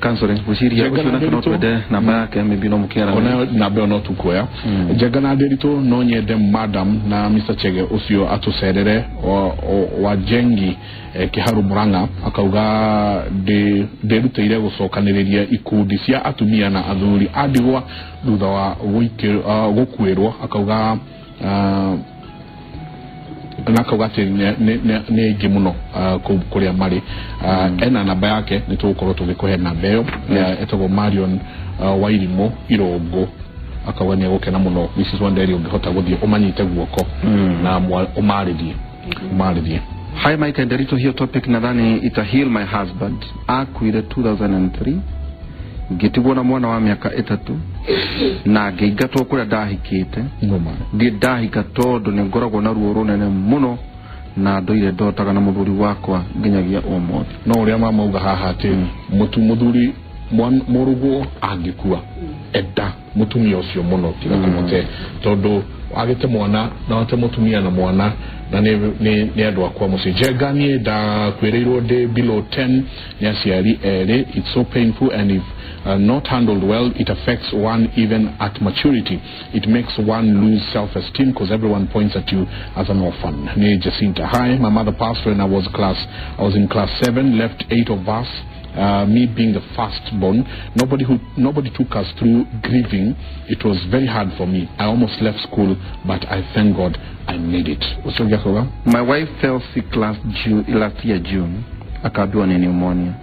Counseling gwĩciria ũcio nake no twende namba yake, maybe no mũkĩara ona namba ĩyo no tũkuoya. Njenga na Nderitu, no nyende madam na Mr. Chege ũcio atũcerere wa Jengi Kĩharu Murang'a. Akauga ndĩrutĩire gũcokanĩrĩria ikundi cia atumia na athuri a ndigwa thutha wa gũkuĩrwo. Akauga na akauga atĩ nĩ aingĩ mũno kũrĩa marĩ. Ena namba yake, nĩ tũgũkorwo tũgĩkũhe namba ĩyo, etagwo Marion Wairimũ Irũngũ. Akauga nĩ egũkena mũno Mrs. Wanderi ũngĩhota gũthiĩ ũmanyite guoko na ũmarĩrie. Hi Mike and Nderitu, hiyo topic nadhani ita heal my husband. Akuire 2003 ngĩtigwo na mwana wa mĩaka 3 na ngĩingatwo kũrĩa ndahikĩte. Ndirĩ ndahika tondũ nĩ ngoragwo na ruo rũnene mũno na ndũire ndotaga na mũthuri wakwa nginyagia ũmũthĩ. No ũrĩa mama auga haha atĩ mũthuri mũrũguo angĩkua enda mũtumia ũcio mũno, tiga kũmũte, tondũ agĩte mwana na wate mũtumia na mwana na nĩ andũ akwa mũciĩ. Njenga niĩ ndakwĩrĩirwo ndĩ below 10 nĩ aciari erĩ. It's so painful, and if not handled well, it affects one even at maturity. It makes one lose self-esteem because everyone points at you as an orphan. Ni Jacinta. Hi, my mother passed when I was in class 7, left 8 of us. Me being the firstborn, nobody took us through grieving. It was very hard for me. I almost left school, but I thank God I made it. My wife fell sick last year June. Akaambiwa ni pneumonia.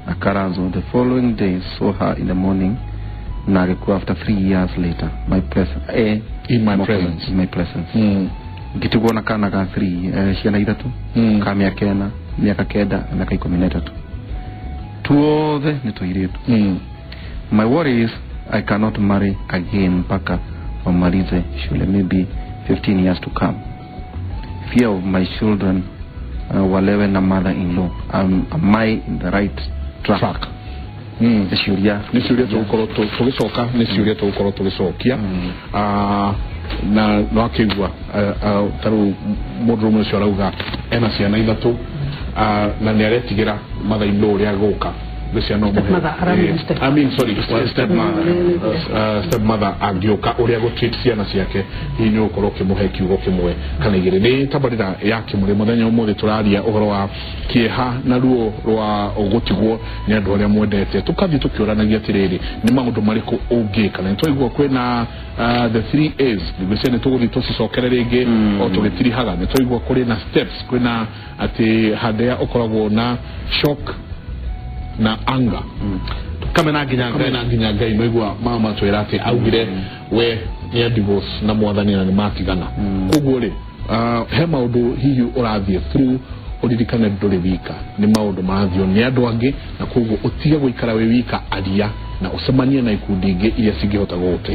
Akarazo. The following day saw her in the morning. Na alikuwa after 3 years later. My presence. In my presence. In my presence. Ngĩtigwo na kana ga 3 ciana ithatũ, ka mĩaka 4, mĩaka 9 na mĩaka 13. Tuothe nĩ tũirĩtu. My worry is I cannot marry again mpaka wamalize shule. Maybe 15 years to come. Fear of my children walewe na mother-in-law. Am I in the right track? Track. Nĩ ciũria. Nĩ ciũria tũgũkorwo tũgĩcoka, nĩ ciũria tũgũkorwo tũgĩcokia. Na no akĩigua ta rĩu mũndũrũme ũcio arauga ena ciana ithatũ, na nĩ aretigĩra mother-in-law ũrĩa agũka. Stepmother, I mean, sorry, stepmother. Stepmother angĩũka ũrĩa gũtreat ciana ciake, hihi nĩ ũgũkorwo ũkĩmũhe kiugo kĩmwe kana igĩrĩ. Nĩ tabarĩra ya Kĩmũrĩ. Mũthenya ũmũthĩ tũraria ũhoro wa kĩeha na ruo rwa gũtigwo nĩ andũ arĩa mwendete. Tũkathiĩ tũkĩũranagia atĩrĩrĩ, nĩ maũndũ marĩkũ ũngĩka? Na nĩtwaigua kwĩna the 3 A's, ngwĩciria nĩ tũgũthiĩ tũcicokere rĩngĩ o tũgĩtirihaga. Nĩ twaigua kũrĩ na steps, kwĩna atĩ handĩa ũkoragwo na shock na anger, kamena nginya Ngai, kamena nginya Ngai. Noigua mama twĩra atĩ augire we nĩ divorce na mwathani na nĩ matigana. Koguo rĩ, he maũndũ hihi ũrathiĩ through, ũririkane ndũrĩ wika, nĩ maũndũ marathiĩ nĩ andũ angĩ, na koguo ũtige gũikara wĩ wika, aria na ũcemanie na ikundi ingĩ iria cingĩhota gũgũteithia.